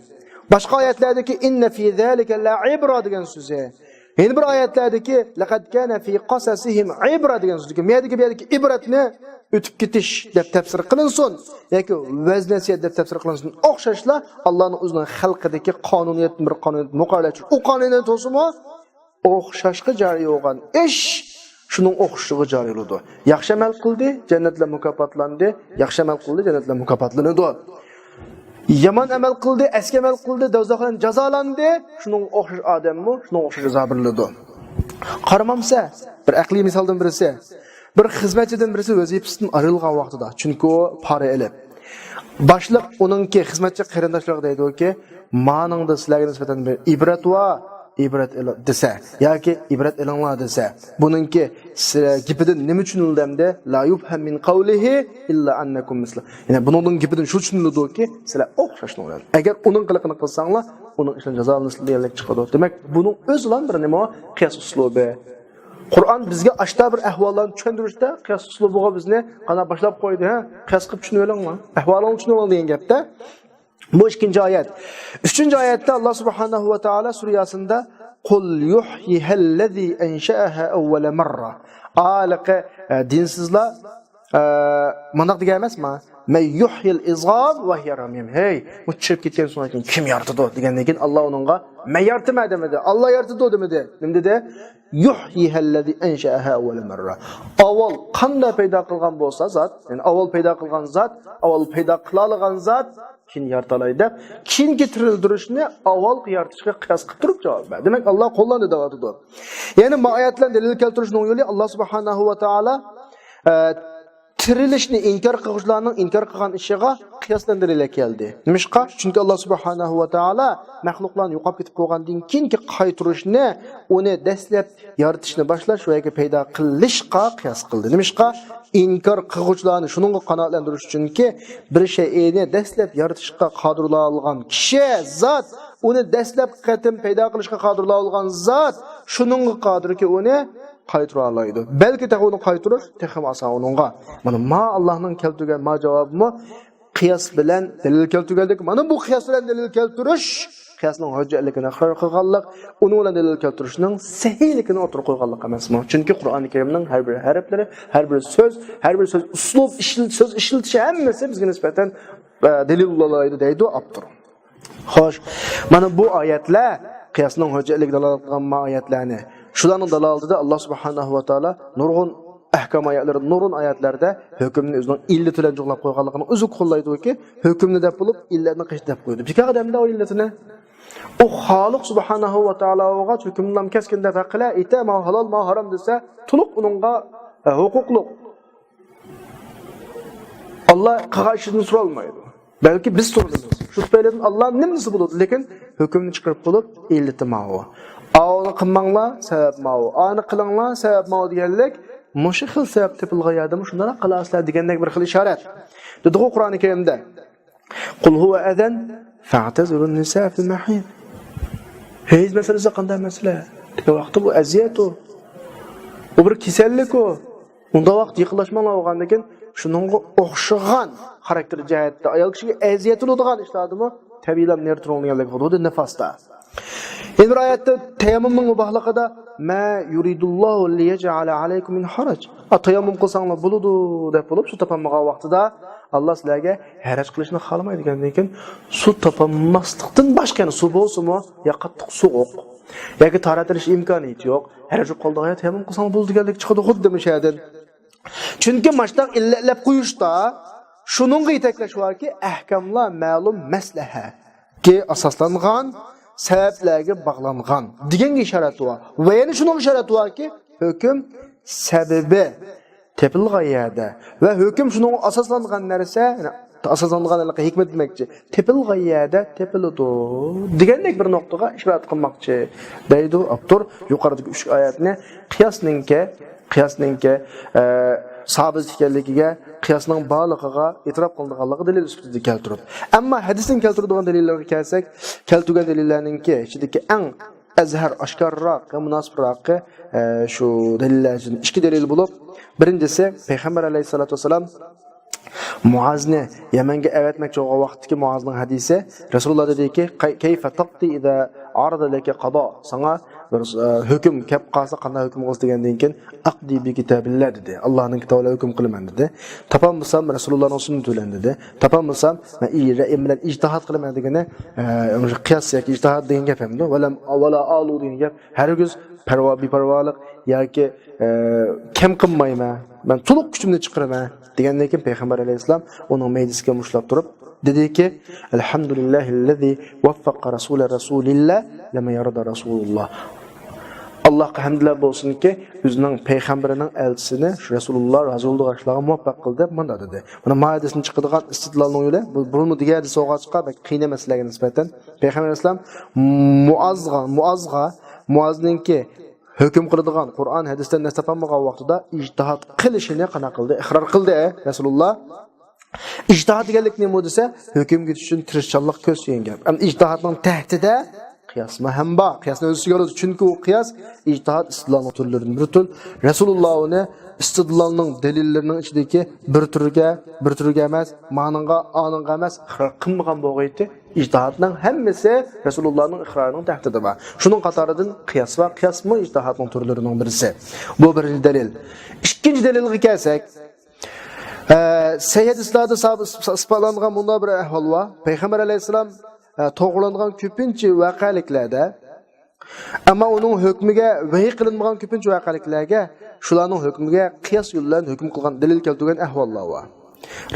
باشقا ئايەتلەردىكى ئىننە فى زالىكە لەئىبرە دېگەن سۆزى. يەنە بىر ئايەتلەردىكى لەقەد كانە فى قەسەسىھىم ئىبرە دېگەن سۆزدىكى، مەيەردىكى، مەيەردىكى ئىبرەتنى ئۆتۈپ كېتىش دەپ تەپسىر قىلىنسۇن ياكى ۋەز نەسىھەت دەپ تەپسىر قىلىنسۇن، ئوخشاشلا ئاللانىڭ ئۆزىنىڭ خەلقىدىكى قانۇنىيەتتىن بىر قانۇنىيەت مۇقەررەر، ئۇ قانۇنىيەت بولسىمۇ ئوخشاشقا جارى بولغان ئىش شۇنىڭ ئوخشىشىغا جارى بولىدۇ. ياخشى ئەمەل قىلدى، جەننەت بىلەن مۇكاپاتلاندى. ياخشى ئەمەل قىلدى، جەننەت بىلەن مۇكاپاتلىنىدۇ. يامان ئەمەل قىلدى، ئەسكى ئەمەل قىلدى، دوزاخ بىلەن جازالاندى. شۇنىڭغا ئوخشاش ئادەممۇ شۇنىڭغا ئوخشاش جازا بېرىلىدۇ. قارىمامسە، بىر ئەقلىي مىسالدىن بىرسى، بىر خىزمەتچىدىن بىرسى ۋەزىپىسىدىن ئايرىلغان ۋاقتىدا، چۈنكى ئۇ پارا ئېلىپ، باشلىق ئۇنىڭكى خىزمەتچى قېرىنداشلىرىغا دەيدۇكى، مانىڭدا سىلەرگە نىسبەتەن بىر ئىبرەت بار، ئىبرەت ئېلىڭ دېسە ياكى ئىبرەت ئېلىڭلار دېسە، بۇنىڭكى سىلەر گېپىدىن نېمە چۈشىنىلدى ئەمدى؟ لا يۇفھەم مىن قەۋلىھى ئىللا ئەننەكۇم مىسلۇ. يەنى بۇنىڭدىن گېپىدىن شۇ چۈشىنىلىدۇكى، سىلەر ئوخشاش ئۇنىڭ بىلەن. ئەگەر ئۇنىڭ قىلىقىنى قىلساڭلار، ئۇنىڭ ئىشىدىن جازالىنىسىلەر دېگەنلىك چىقىدۇ. دېمەك، بۇنىڭ ئۆزىلا بىر نېمە؟ قىياس ئۇسلۇبى. قۇرئان بىزگە ئاشتا بىر ئەھۋاللارنى چۈشەندۈرۈشتە قىياس ئۇسلۇبىغا بىزنى قانداق باشلاپ قويدى، ھە؟ قىياس قىلىپ چۈشىنىۋېلىڭلار. ئەھۋالىڭنى چۈشىنىۋېلىڭ دېگەن گەپتە. بۇ ئىككىنچى ئايەت. ئۈچىنچى ئايەتتە ئاللا سۇبھانەھۇ ۋە تائالا سۈرە ياسىندا، قۇل يۇھيىھەللەزى ئەنشەئەھا ئەۋۋەلە مەررە. ھېلىقى، ئە، دىنسىزلار، ئە، مۇنداق دېگەن ئەمەسما؟ مەن يۇھيىل ئىزام ۋە ھىيە رەمىم. ھەي، ئۇ چىرىپ كەتكەن سۆڭەكنى كىم يارىتىدۇ؟ دېگەندىن كېيىن ئاللا ئۇنىڭغا، مەن يارىتىمەن دېمىدى، ئاللا يارىتىدۇ دېمىدى. نېمە دېدى؟ يۇھيىھەللەزى ئەنشەئەھا ئەۋۋەلە مەررە. ئاۋۋال قانداق پەيدا قىلغان بولسا زات، يەنى ئاۋۋال پەيدا قىلغان زات، ئاۋۋال پەيدا قىلالىغان زات، كېيىن يارىتالاي دەپ، كېيىنكى تىرىلدۈرۈشنى ئاۋۋالقى يارىتىشقا قىياس قىلىپ تۇرۇپ جاۋاب بەر. دېمەك، ئاللا قوللاندى دەۋاتىدۇ. يەنى ما ئايەت بىلەن دەلىل كەلتۈرۈشنىڭ يولى، ئاللا سۇبھانەھۇ ۋە تائالا، ئە، تىرىلىشنى ئىنكار قىلغۇچىلارنىڭ ئىنكار قىلغان ئىشىغا قىياس بىلەن دەلىل كەلدى. نېمىشقا؟ چۈنكى ئاللا سۇبھانەھۇ ۋە تائالا مەخلۇقلارنى يوقاپ كېتىپ قالغاندىن كېيىنكى قايتۇرۇشنى، ئۇنى دەسلەپ يارىتىشنى باشلاش ۋە ياكى پەيدا قىلىشقا قىياس قىلدى. نېمىشقا؟ ئىنكار قىلغۇچىلارنى شۇنىڭغا قانائەتلەندۈرۈش ئۈچۈنكى، بىر شەيئىنى دەسلەپ يارىتىشقا قادىر بولالىغان كىشى، زات، ئۇنى دەسلەپ قېتىم پەيدا قىلىشقا قادىر بولالىغان زات شۇنىڭغا قادىركى، ئۇنى قايتۇرالايدۇ. بەلكى تېخى ئۇنى قايتۇرۇش تېخىمۇ ئاسان ئۇنىڭغا. مانا ما ئاللانىڭ كەلتۈرگەن ما جاۋابىمۇ قىياس بىلەن دەلىل كەلتۈرگەنلىك. مانا بۇ قىياس بىلەن دەلىل كەلتۈرۈش قىياسنىڭ ھۆججەتلىكىنى ئىقرار قىلغانلىق، ئۇنىڭ بىلەن دەلىل كەلتۈرۈشنىڭ سەھىھلىكىنى ئوتتۇرىغا قويغانلىق ئەمەسمۇ؟ چۈنكى قۇرئانى كەرىمنىڭ ھەر بىر ھەرپلىرى، ھەر بىر سۆز، ھەر بىر سۆز ئۇسلۇب ئىشلىتىش، سۆز ئىشلىتىش ھەممىسى بىزگە نىسبەتەن، ئە، دەلىل بولالايدۇ دەيدۇ ئاپتور. خوش، مانا بۇ ئايەتلەر قىياسنىڭ ھۆججەتلىكىگە دالالەت قىلغان ما ئايەتلەرنى. شۇلارنىڭ دالالىتىدە ئاللا سۇبھانەھۇ ۋە تائالا نۇرغۇن ئەھكام ئايەتلىرى، نۇرغۇن ئايەتلەردە ھۆكۈمنى ئۆزىنىڭ ئىللىتى بىلەن جۇغلاپ قويغانلىقىنى ئۆزى قوللايدۇكى، ھۆكۈمنى دەپ بولۇپ، ئىللەتنى قېشىدا دەپ قويىدۇ. بىكار ئادەمدە ئۇ ئىللىتىنى. ئۇ خالىق سۇبھانەھۇ ۋە تائالا بولغاچ، ھۆكۈمنى كەسكىن دەپ ھەققىلە ئېيتە، ماڭا ھالال، ماڭا ھارام دېسە، تولۇق ئۇنىڭغا، ئە، ھوقۇقلۇق. ئاللا قىلغان ئىشىدىن سورالمايدۇ. بەلكى بىز سورىلىمىز. شۇ تۈپەيلىدىن ئاللا نېمە دېسە بولىدۇ، لېكىن ھۆكۈمنى چىقىرىپ بولۇپ، ئىللىتى ماۋۇ. ئاۋۇنى قىلماڭلار، سەۋەب ماۋۇ. ئانى قىلىڭلار، سەۋەب ماۋۇ دېگەنلىك، مۇشۇ خىل سەۋەب تېپىلغان يەردىمۇ شۇنداق قىلارسىلەر دېگەندەك بىر خىل ئىشارەت. دېدىغۇ قۇرئانى كەرىمدە، قۇل ھۇۋە ئەزەن فەئتەزىلۇن نىسا فىل مەھىد. ھەيز مەسىلىسى قانداق مەسىلە؟ دېگەن ۋاقىتتا بۇ ئەزىيەت ئۇ. ئۇ بىر كېسەللىك ئۇ. ئۇنداق ۋاقىت يېقىنلاشماڭلار بولغاندىن كېيىن، شۇنىڭغا ئوخشىغان خاراكتېر جەھەتتە ئايال كىشىگە ئەزىيەت بولىدىغان ئىشلاردىمۇ تەبىئىيلا نېرى تۇرۇڭ دېگەنلىك خۇددى نىفاستا. يەنە بىر ئايەتتە تەيەممۇمنىڭ مۇباھلىقىدا، ما يۇرىدۇللاھۇ لىيەجئەلە ئەلەيكۇم مىن ھەرەج. ئا، تەيەممۇم قىلساڭلار بولىدۇ دەپ بولۇپ، سۇ تاپالمىغان ۋاقتىدا، ئاللا سىلەرگە ھەرەج قىلىشنى خالىمايدۇ دېگەندىن كېيىن، سۇ تاپالماسلىقتىن باشقا يەنە سۇ بولسىمۇ، يا قاتتىق سوغۇق، ياكى تاھارەت ئېلىش ئىمكانىيىتى يوق، ھەرەج بولۇپ قالىدىغان يەردە تەيەممۇم قىلساڭلار بولىدۇ دېگەنلىك چىقىدۇ خۇددى مۇشۇ يەردىن. چۈنكى ماشۇنداق ئىللەتلەپ قويۇشتا، شۇنىڭغا يېتەكلەش باركى، ئەھكاملار مەلۇم مەسلەھەتكە ئاساسلانغان، سەۋەبلەرگە باغلانغان دېگەنگە ئىشارەت بار. ۋە يەنە شۇنىڭغا ئىشارەت باركى، ھۆكۈم سەۋەبى تېپىلغان يەردە ۋە ھۆكۈم شۇنىڭغا ئاساسلانغان نەرسە، يەنى ئاساسلانغان ھېكمەت دېمەكچى، تېپىلغان يەردە تېپىلىدۇ دېگەندەك بىر نۇقتىغا ئىشارەت قىلماقچى دەيدۇ ئاپتور يۇقىرىدىكى ئۈچ ئايەتنى قىياسنىڭكى، قىياسنىڭكى، ئە، سابىت ئىكەنلىكىگە، قىياسنىڭ بارلىقىغا ئېتىراپ قىلىنغانلىقى دەلىل سۈپىتىدە كەلتۈرۈپ. ئەمما ھەدىستىن كەلتۈرىدىغان دەلىللەرگە كەلسەك، كەلتۈرگەن دەلىللەرنىڭكى ئىچىدىكى ئەڭ ئەزھەر ئاشكارىراق ۋە مۇناسىپراقى، ئە، شۇ دەلىللەردىن ئىككى دەلىل بولۇپ، بىرىنچىسى، پەيغەمبەر ئەلەيھىسسالاتۇ ۋەسسالام مۇئازنى يەمەنگە ئەۋەتمەكچى بولغان ۋاقىتتىكى مۇئازنىڭ ھەدىسى، رەسۇلۇللا دېدىكى، قەي-، كەيفە تەقتى ئىزا ئارىزە لەكە قازا، ساڭا بىر، ئە، ھۆكۈم كەپ قالسا قانداق ھۆكۈم قىلىسەن دېگەندىن كېيىن، ئەقدى بى كىتابىللا دېدى، ئاللانىڭ كىتابى بىلەن ھۆكۈم قىلىمەن دېدى. تاپالمىسام رەسۇلۇللانىڭ سۈننىتى بىلەن دېدى. تاپالمىسام مەن ئى-، رەئيىم بىلەن ئىجتىھاد قىلىمەن دېگىنى، ئە، قىياس ياكى ئىجتىھاد دېگەن گەپ ئەمدى. ۋەلەم، ۋەلا ئالۇ دېگەن گەپ ھەرگىز پەرۋا، بىپەرۋالىق ياكى، ئە، كەم قىلمايمەن، مەن تولۇق كۈچۈمنى چىقىرىمەن دېگەندىن كېيىن پەيغەمبەر ئەلەيھىسسالام ئۇنىڭ مەيدىسىگە مۇشتلاپ تۇرۇپ دېدىكى، ئەلھەمدۇلىللاھىللەزى ۋەففەقە رەسۇلە رەسۇلىللا لەمە يەرىدە رەسۇلۇللا. ئاللاھقا ھەمدلەر بولسۇنكى، ئۆزىنىڭ پەيغەمبىرىنىڭ ئەلچىسىنى شۇ رەسۇلۇللا رازى بولىدىغان ئىشلارغا مۇۋەپپەق قىلدى، مۇنداق دېدى. مانا ما ھەدىستىن چىقىدىغان ئىستىدلالنىڭ يولى، بۇ، بۇنىمۇ دېگەن ھەدىس بولغاچقا بەك قىيىن ئەمەس سىلەرگە نىسبەتەن. پەيغەمبەر ئەلەيھىسسالام مۇئازغا، مۇئازغا، مۇئازنىڭكى ھۆكۈم قىلىدىغان، قۇرئان ھەدىستىن نەس تاپالمىغان ۋاقتىدا ئىجتىھاد قىلىشىنى قانداق قىلدى؟ ئىقرار قىلدى رەسۇلۇللا. ئىجتىھاد دېگەنلىك نېمە دېسە، ھۆكۈم كېتىش ئۈچۈن تىرىشچانلىق كۆرسىتىدىغان گەپ. ئەمدى ئىجتىھادنىڭ تەھتىدە قىياسمۇ ھەم بار. قىياسنى ئۆز ئىچىگە ئالىدۇ. چۈنكى ئۇ قىياس ئىجتىھاد ئىستىدلالنىڭ تۈرلىرىدىن بىر تۈر. رەسۇلۇللا ئۇنى ئىستىدلالنىڭ دەلىللىرىنىڭ ئىچىدىكى بىر تۈرگە، بىر تۈرگە ئەمەس، مانىڭغا، ئانىڭغا ئەمەس، ئىقرار قىلمىغان بولغىيتى. ئىجتىھادنىڭ ھەممىسى رەسۇلۇللانىڭ ئىقرارىنىڭ تەھتىدە بار. شۇنىڭ قاتارىدىن قىياس بار. قىياسمۇ ئىجتىھادنىڭ تۈرلىرىنىڭ بىرسى. بۇ بىرىنچى دەلىل. ئىككىنچى دەلىلگە كەلسەك، ئە، سەھىھ ھەدىسلەردە ساب-، ئىسپاتلانغان مۇنداق بىر ئەھۋال بار. پەيغەمبەر ئەلەيھىسسالام، ئە، توغرىلانغان كۆپىنچە ۋەقەلىكلەردە، ئەمما ئۇنىڭ ھۆكمىگە ۋەھىي قىلىنمىغان كۆپىنچە ۋەقەلىكلەرگە شۇلارنىڭ ھۆكمىگە قىياس يولى بىلەن ھۆكۈم قىلغان، دەلىل كەلتۈرگەن ئەھۋاللار بار.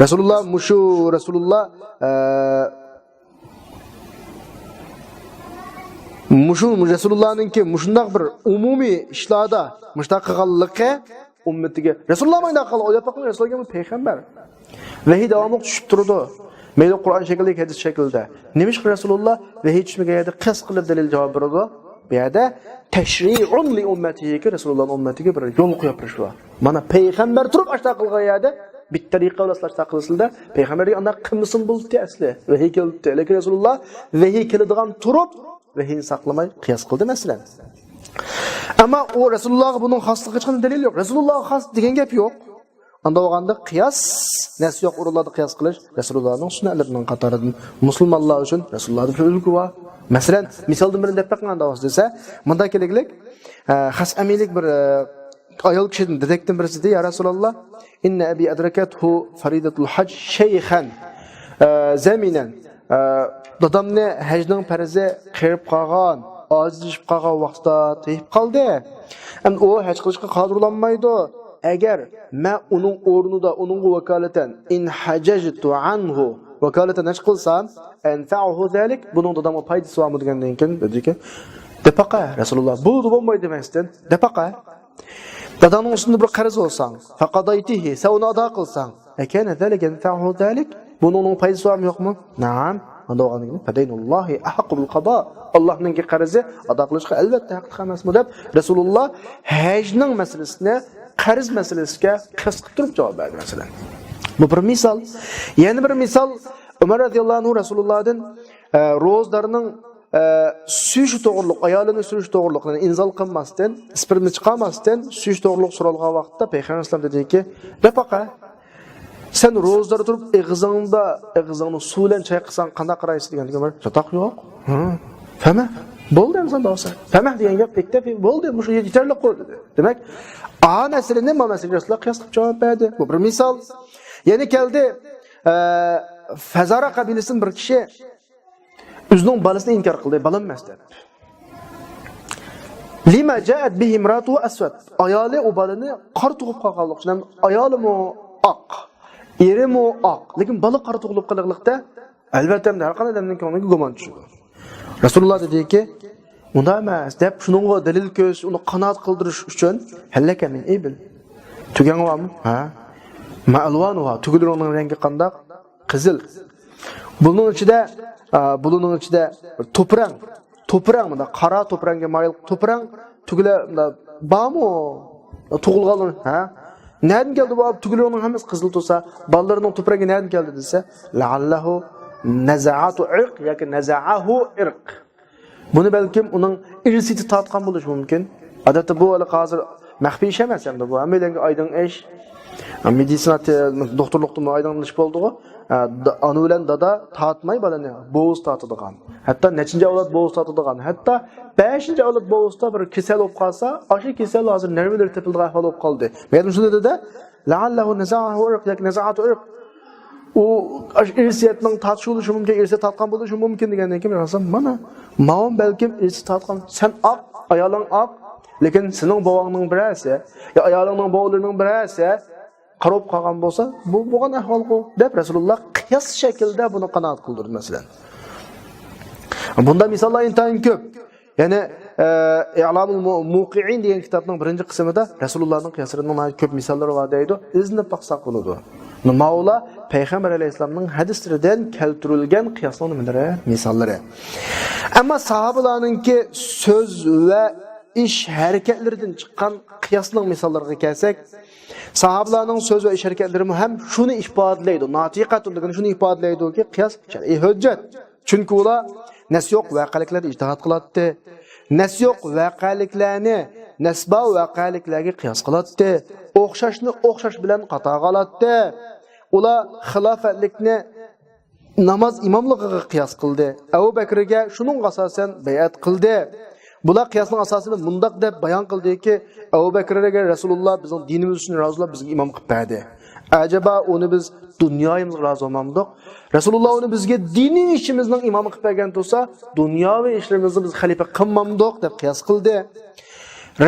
رەسۇلۇللا مۇشۇ، رەسۇلۇللا، ئە، مۇشۇ رەسۇلۇللانىڭكى مۇشۇنداق بىر ئومۇمىي ئىشلاردا مۇشۇنداق قىلغانلىقى ئۈممىتىگە، رەسۇلۇللا مانداق قىلغان، ئويلاپ باققىن، رەسۇلۇللا پەيغەمبەر. ۋەھىي داۋاملىق چۈشۈپ تۇرىدۇ. مەيلى قۇرئان شەكلىدىكى، ھەدىس شەكلىدە. نېمىشقا رەسۇلۇللا ۋەھىي چۈشمىگەن يەردە قىياس قىلىپ دەلىل جاۋاب بېرىدۇ؟ بۇ يەردە تەشرىئۇن لى ئۇممەتىھىكى، رەسۇلۇللانىڭ ئۈممىتىگە بىر يول قويۇپ بېرىش بار. مانا پەيغەمبەر تۇرۇپ ئاشۇنداق قىلغان يەردە، بىتتەرىقە بىلەن ئاشۇنداق قىلسىلىدە، پەيغەمبەر ئانداق قىلمىسىمۇ بولاتتى ئەسلى. ۋەھىي كېلىپتۇ. لېكىن رەسۇلۇللا ۋەھىي كېلىدىغان تۇرۇپ، ۋەھىينى ساقلىماي قىياس قىلدى، مەسىلەن. ئەمما ئۇ رەسۇلۇللاغا بۇنىڭ خاسلىقى ھېچقانداق دەلىل يوق. رەسۇلۇللاغا خاس دېگەن گەپ يوق. ئاندا بولغاندا قىياس، نەس يوق ئورۇنلاردا قىياس قىلىش رەسۇلۇللانىڭ سۈننەتلىرىنىڭ قاتارىدىن. مۇسۇلمانلار ئۈچۈن رەسۇلۇللادا بىر ئۈلگە بار. مەسىلەن، مىسالدىن بىرنى دەپ بېقىڭ ئاندا بولسا دېسە، مۇنداق كېلىگلىك، ئە، خەسئەمىيلىك بىر، ئە، ئايال كىشىدىن، دېدەكتىن بىرسى دېدى، يا رەسۇلاللا، ئىننە ئەبى ئەدرەكەتھۇ فەرىدەتۇل ھەج شەيخەن، ئە، زەمىنەن. ئە، دادامنى ھەجنىڭ پەرزى قېرىپ قالغان، ئاجىزلىشىپ قالغان ۋاقتىدا تېپىپ قالدى. ئەمدى ئۇ ھەج قىلىشقا قادىر بولالمايدۇ. ئەگەر مەن ئۇنىڭ ئورنىدا، ئۇنىڭغا ۋاكالىتەن، ئىن ھەجەجتۇ ئەنھۇ، ۋاكالىتەن ھەج قىلسام، ئەنفەئۇھۇ زەلىك، بۇنىڭ دادامغا پايدىسى بارمۇ دېگەندىن كېيىن دېدىكى، دەپ باقە، رەسۇلۇللا، بولىدۇ، بولمايدۇ دېمەستىن، دەپ باقە. داداڭنىڭ ئۈستىدە بىر قەرز بولساڭ، فەقەدەيتىھى، سەن ئۇنى ئادا قىلساڭ، أكان ذلك ينفعه ذلك؟ بۇنىڭ پايدىسى بارمۇ يوقمۇ؟ نەئەم. ئۇنداق بولغاندىن كېيىن فدين الله أحق بالقضاء. ئاللاھنىڭكى قەرزى ئادا قىلىشقا ئەلۋەتتە ھەقلىق ئەمەسمۇ دەپ رەسۇلۇللا ھەجنىڭ مەسىلىسىنى قەرز مەسىلىسىگە قىياس قىلىپ تۇرۇپ جاۋاب بەردى مەسىلەن. بۇ بىر مىسال. يەنە بىر مىسال، ئۆمەر رەزىياللاھۇ ئەنھۇ رەسۇلۇللادىن، ئە، روزىدارنىڭ، ئە، سۈيۈشى توغرۇلۇق، ئايالىنى سۈيۈشى توغرۇلۇق، يەنى ئىنزال قىلماستىن، سپېرما چىقارماستىن سۈيۈش توغرۇلۇق سورالغان ۋاقىتتا پەيغەمبەر ئەلەيھىسسالام دېدىكى، نەپەقە، سەن روزىدار تۇرۇپ ئېغىزىڭدا، ئېغىزىڭنى سۇ بىلەن چايقىساڭ قانداق قارايسىز دېگەندىكىن، چاتاق يوق. ھە. فەمە. بولدى ئەمسە بولسا. فەمە دېگەن گەپ بىتتە، بولدى، مۇشۇ يېتەرلىك قىل دېدى. دېمەك، ئا مەسىلىنى ما مەسىلىگە رەسۇلۇللا قىياس قىلىپ جاۋاب بەردى. بۇ بىر مىسال. يەنە كەلدى، ئە، فەزارە قەبىلىسىدىن بىر كىشى ئۆزىنىڭ بالىسىنى ئىنكار قىلدى، بالام ئەمەس دەپ. لما جاءت به امرأته أسود. ئايالى ئۇ بالىنى قارا تۇغۇپ قالغانلىقى ئۈچۈن، ئايالىمۇ ئاق، ئېرىمۇ ئاق، لېكىن بالا قارا تۇغۇلۇپ قالغانلىقتا، ئەلۋەتتە، ھەر قانداق ئادەمنىڭ كۆڭلىگە گۇمان چۈشىدۇ. رەسۇلۇللا دېدىكى، ئۇنداق ئەمەس دەپ، شۇنىڭغا دەلىل كۆرسىتىش، ئۇنى قانائەت قىلدۇرۇش ئۈچۈن، هل لك من إبل؟ تۆگەڭ بارمۇ؟ ھە. ما ألوانها؟ تۆگىلىرىڭنىڭ رەڭگى قانداق؟ قىزىل. بۇنىڭ ئىچىدە، ئا، بۇنىڭ ئىچىدە توپراڭ، توپراڭ، مۇنداق قارا توپراڭغا مايىل توپراڭ تۈگىلەر مۇنداق بارمۇ؟ تۇغۇلغانلار، ھە؟ نەدىن كەلدى بۇ تۈگىلەرنىڭ ھەممىسى قىزىل تۇرسا، بالىلىرىنىڭ توپراڭى نەدىن كەلدى دېسە، لعله نزعة عرق ياكى نزعه عرق. بۇنى بەلكىم ئۇنىڭ ئىرسىيىتى تارتقان بولۇشى مۇمكىن. ئادەتتە بۇ ھېلىقى ھازىر مەخپىي ئىش ئەمەس ئەمدى بۇ. ھەممەيلەنگە ئايدىڭ ئىش. مېدىتسىنا، دوختۇرلۇقتىمۇ ئايدىڭ ئىش بولدىغۇ. ئانا بىلەن دادا تارتماي بالىنى، بوۋىسى تارتىدىغان. ھەتتا نەچچىنچى ئەۋلاد بوۋىسى تارتىدىغان. ھەتتا بەشىنچى ئەۋلاد بوۋىسىدا بىر كېسەل بولۇپ قالسا، ئاشۇ كېسەل ھازىر نەرۋىلىرى تېپىلىدىغان ئەھۋال بولۇپ قالدى. مەن شۇنى دېدى، لعله نزعه عرق ياكى نزعة عرق. ئۇ ئىرسىيەتنىڭ تارتىشى بولۇشى مۇمكىن، ئىرسىيەت تارتقان بولۇشى مۇمكىن دېگەندىن كېيىن، مانا، ماۋۇ بەلكىم ئىرسىيەت تارتقان. سەن ئاق، ئايالىڭ ئاق، لېكىن سېنىڭ بوۋاڭنىڭ بىرەرسى يا ئايالىڭنىڭ بوۋىلىرىنىڭ بىرەرسى قارا بولۇپ قالغان بولسا، بۇ بولغان ئەھۋالغۇ دەپ رەسۇلۇللا قىياس شەكلىدە بۇنى قانائەت قىلدۇردى، مەسىلەن. بۇنداق مىساللار ئىنتايىن كۆپ. يەنى، ئە، ئىلامۇل مۇ-، مۇقىئىن دېگەن كىتابنىڭ بىرىنچى قىسمىدا رەسۇلۇللانىڭ قىياسلىرىنىڭ ناھايىتى كۆپ مىساللىرى بار دەيدۇ. ئىزدىنىپ باقساق بولىدۇ. ماۋۇلار پەيغەمبەر ئەلەيھىسسالامنىڭ ھەدىسلىرىدىن كەلتۈرۈلگەن قىياسنىڭ نېمىلىرى؟ مىساللىرى. ئەمما ساھابىلارنىڭكى سۆز ۋە ئىش ھەرىكەتلىرىدىن چىققان قىياسنىڭ مىساللىرىغا كەلسەك، ساھابىلارنىڭ سۆز ۋە ئىش ھەرىكەتلىرىمۇ ھەم شۇنى ئىپادىلەيدۇ. ناتىقەتۇن دېگىنى شۇنى ئىپادىلەيدۇكى، قىياس شەرئىي ھۆججەت. چۈنكى ئۇلار نەس يوق ۋەقەلىكلەردە ئىجتىھاد قىلاتتى. نەس يوق ۋەقەلىكلەرنى نەس بار ۋەقەلىكلەرگە قىياس قىلاتتى. ئوخشاشنى ئوخشاش بىلەن قاتارغا ئالاتتى. ئۇلار خىلاپەتلىكنى ناماز ئىماملىقىغا قىياس قىلدى. ئەبۇ بەكرىگە شۇنىڭغا ئاساسەن بەيئەت قىلدى. بۇلار قىياسنىڭ ئاساسىدا مۇنداق دەپ بايان قىلدىكى، ئەبۇ بەكرىگە رەسۇلۇللا بىزنىڭ دىنىمىز ئۈچۈن رازى بولۇپ بىزگە ئىمام قىلىپ بەردى. ئەجەبا ئۇنى بىز دۇنيايىمىزغا رازى بولمامدۇق؟ رەسۇلۇللا ئۇنى بىزگە دىنىي ئىشىمىزنىڭ ئىمامى قىلىپ بەرگەن تۇرسا، دۇنياۋى ئىشلىرىمىزنى بىز خەلىپە قىلمامدۇق دەپ قىياس قىلدى.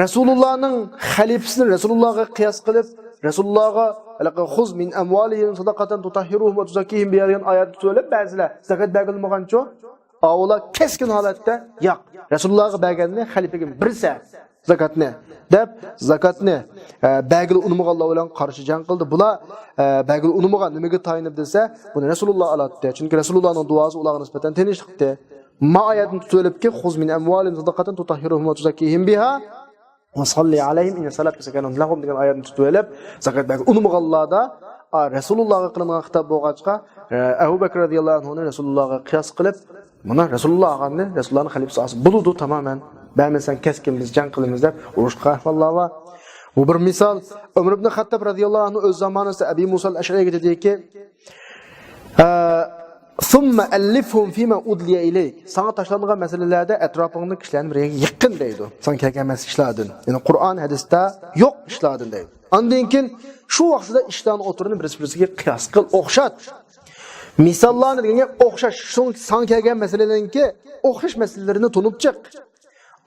رەسۇلۇللانىڭ خەلىپىسىنى رەسۇلۇللاغا قىياس قىلىپ، رەسۇلۇللاغا ھېلىقى خۇز مىن ئەمۋالىھىم سەدەقەتەن تۇتەھھىرۇھۇم ۋە تۇزەككىھىم بىھا دېگەن ئايەتنى تۇتۇۋېلىپ بەزىلەر زاكات بەرگىلى بولمىغانچۇ؟ ئاۋۇلار كەسكىن ھالەتتە ياق، رەسۇلۇللاغا بەرگەننى خەلىپىگە بېرىسە زاكاتنى دەپ زاكاتنى، ئە، بەرگىلى ئۇنىمىغانلار بىلەن قارشى جەڭ قىلدى. بۇلار، ئە، بەرگىلى ئۇنىمىغان، نېمىگە تايىنىپ دېسە، بۇنى رەسۇلۇللا ئالاتتى. چۈنكى رەسۇلۇللانىڭ دۇئاسى ئۇلارغا نىسبەتەن تىنچلىقتى. ما ئايەتنى تۇتۇۋېلىپكى، خۇز مىن ئەمۋالىھىم سەدەقەتەن تۇتەھھىرۇھۇم ۋە تۇزەككىھىم بىھا ۋە سەللى ئەلەيھىم ئىننە سەلاتەكە سەكەنۇن لەھۇم دېگەن ئايەتنى تۇتۇۋېلىپ، زاكات بەرگىلى ئۇنىمىغانلاردا، ئا، رەسۇلۇللاغا قىلىنغان خىتاب بولغاچقا، ئە، ئەبۇ بەكرى رەزىياللاھۇ ئەنھۇنى رەسۇلۇللاغا قىياس قىلىپ، مانا رەسۇلۇللا ئالغاننى رەسۇلۇللانىڭ خەلىپىسى ئالسا بولىدۇ تامامەن. بەرمىسەڭ كەسكىن بىز جەڭ قىلىمىز دەپ ئۇرۇشقان ئەھۋاللار بار. بۇ بىر مىسال. ئۆمەر ئىبن خەتتاب رەزىياللاھۇ ئەنھۇ ئۆز زامانىسىدا ئەبى مۇسا ئەشئەرىگە دېدىكى، ئە، ثم ألفهم فيما أدلي إليك. ساڭا تاشلانغان مەسىلىلەردە ئەتراپىڭدىكى كىشىلەرنى بىر يەرگە يىغقىن دەيدۇ. ساڭا كەلگەن مەسىلە ئىشلاردىن. يەنى قۇرئان، ھەدىستە يوق ئىشلاردىن دەيدۇ. ئاندىن كېيىن شۇ ۋاقتىدا ئىشلارنى ئوتتۇرىنى بىرسى-بىرسىگە قىياس قىل، ئوخشات. مىساللارنى دېگەن گەپ ئوخشاش. شۇ ساڭا كەلگەن مەسىلىلەرنىڭكى ئوخشاش مەسىلىلىرىنى تونۇپ چىق.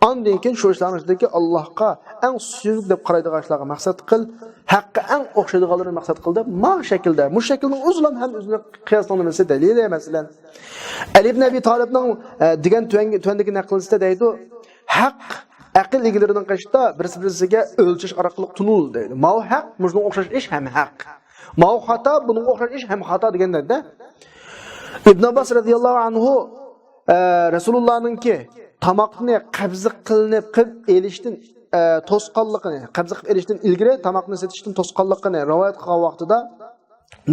ئاندىن كېيىن شۇ ئىشلارنىڭ ئىچىدىكى ئاللاھقا ئەڭ سۆيۈملۈك دەپ قارايدىغان ئىشلارغا مەقسەت قىل، ھەققە ئەڭ ئوخشايدىغانلىرىنى مەقسەت قىل دەپ، مانا شەكىلدە، مۇشۇ شەكىلنىڭ ئۆزىلا ھەم ئۆزىنىڭ قىياسنىڭ نېمىسى، دەلىلى، مەسىلەن. ئەلى ئىبن ئەبى تالىپنىڭ، ئە، دېگەن تۆۋەنگە-، تۆۋەندىكى نەقلىسىدە دەيدۇ، ھەق ئەقىل ئىگىلىرىنىڭ قېشىدا بىرسى-بىرسىگە ئۆلچەش ئارقىلىق تونۇلىدۇ دەيدۇ. ماۋۇ ھەق، مۇشۇنىڭغا ئوخشاش ئىش ھەم ھەق. ماۋۇ خاتا، بۇنىڭغا ئوخشاش ئىش ھەم خاتا دېگەندە، ئىبن ئابباس رەزىياللاھۇ ئەنھۇ، ئە، رەسۇلۇللانىڭكى تاماقنى قەبزى قىلىنىپ قىلىپ ئېلىشتىن، ئە، توسقانلىقىنى، قەبزى قىلىپ ئېلىشتىن ئىلگىرى تاماقنى سېتىشتىن توسقانلىقىنى رىۋايەت قىلغان ۋاقتىدا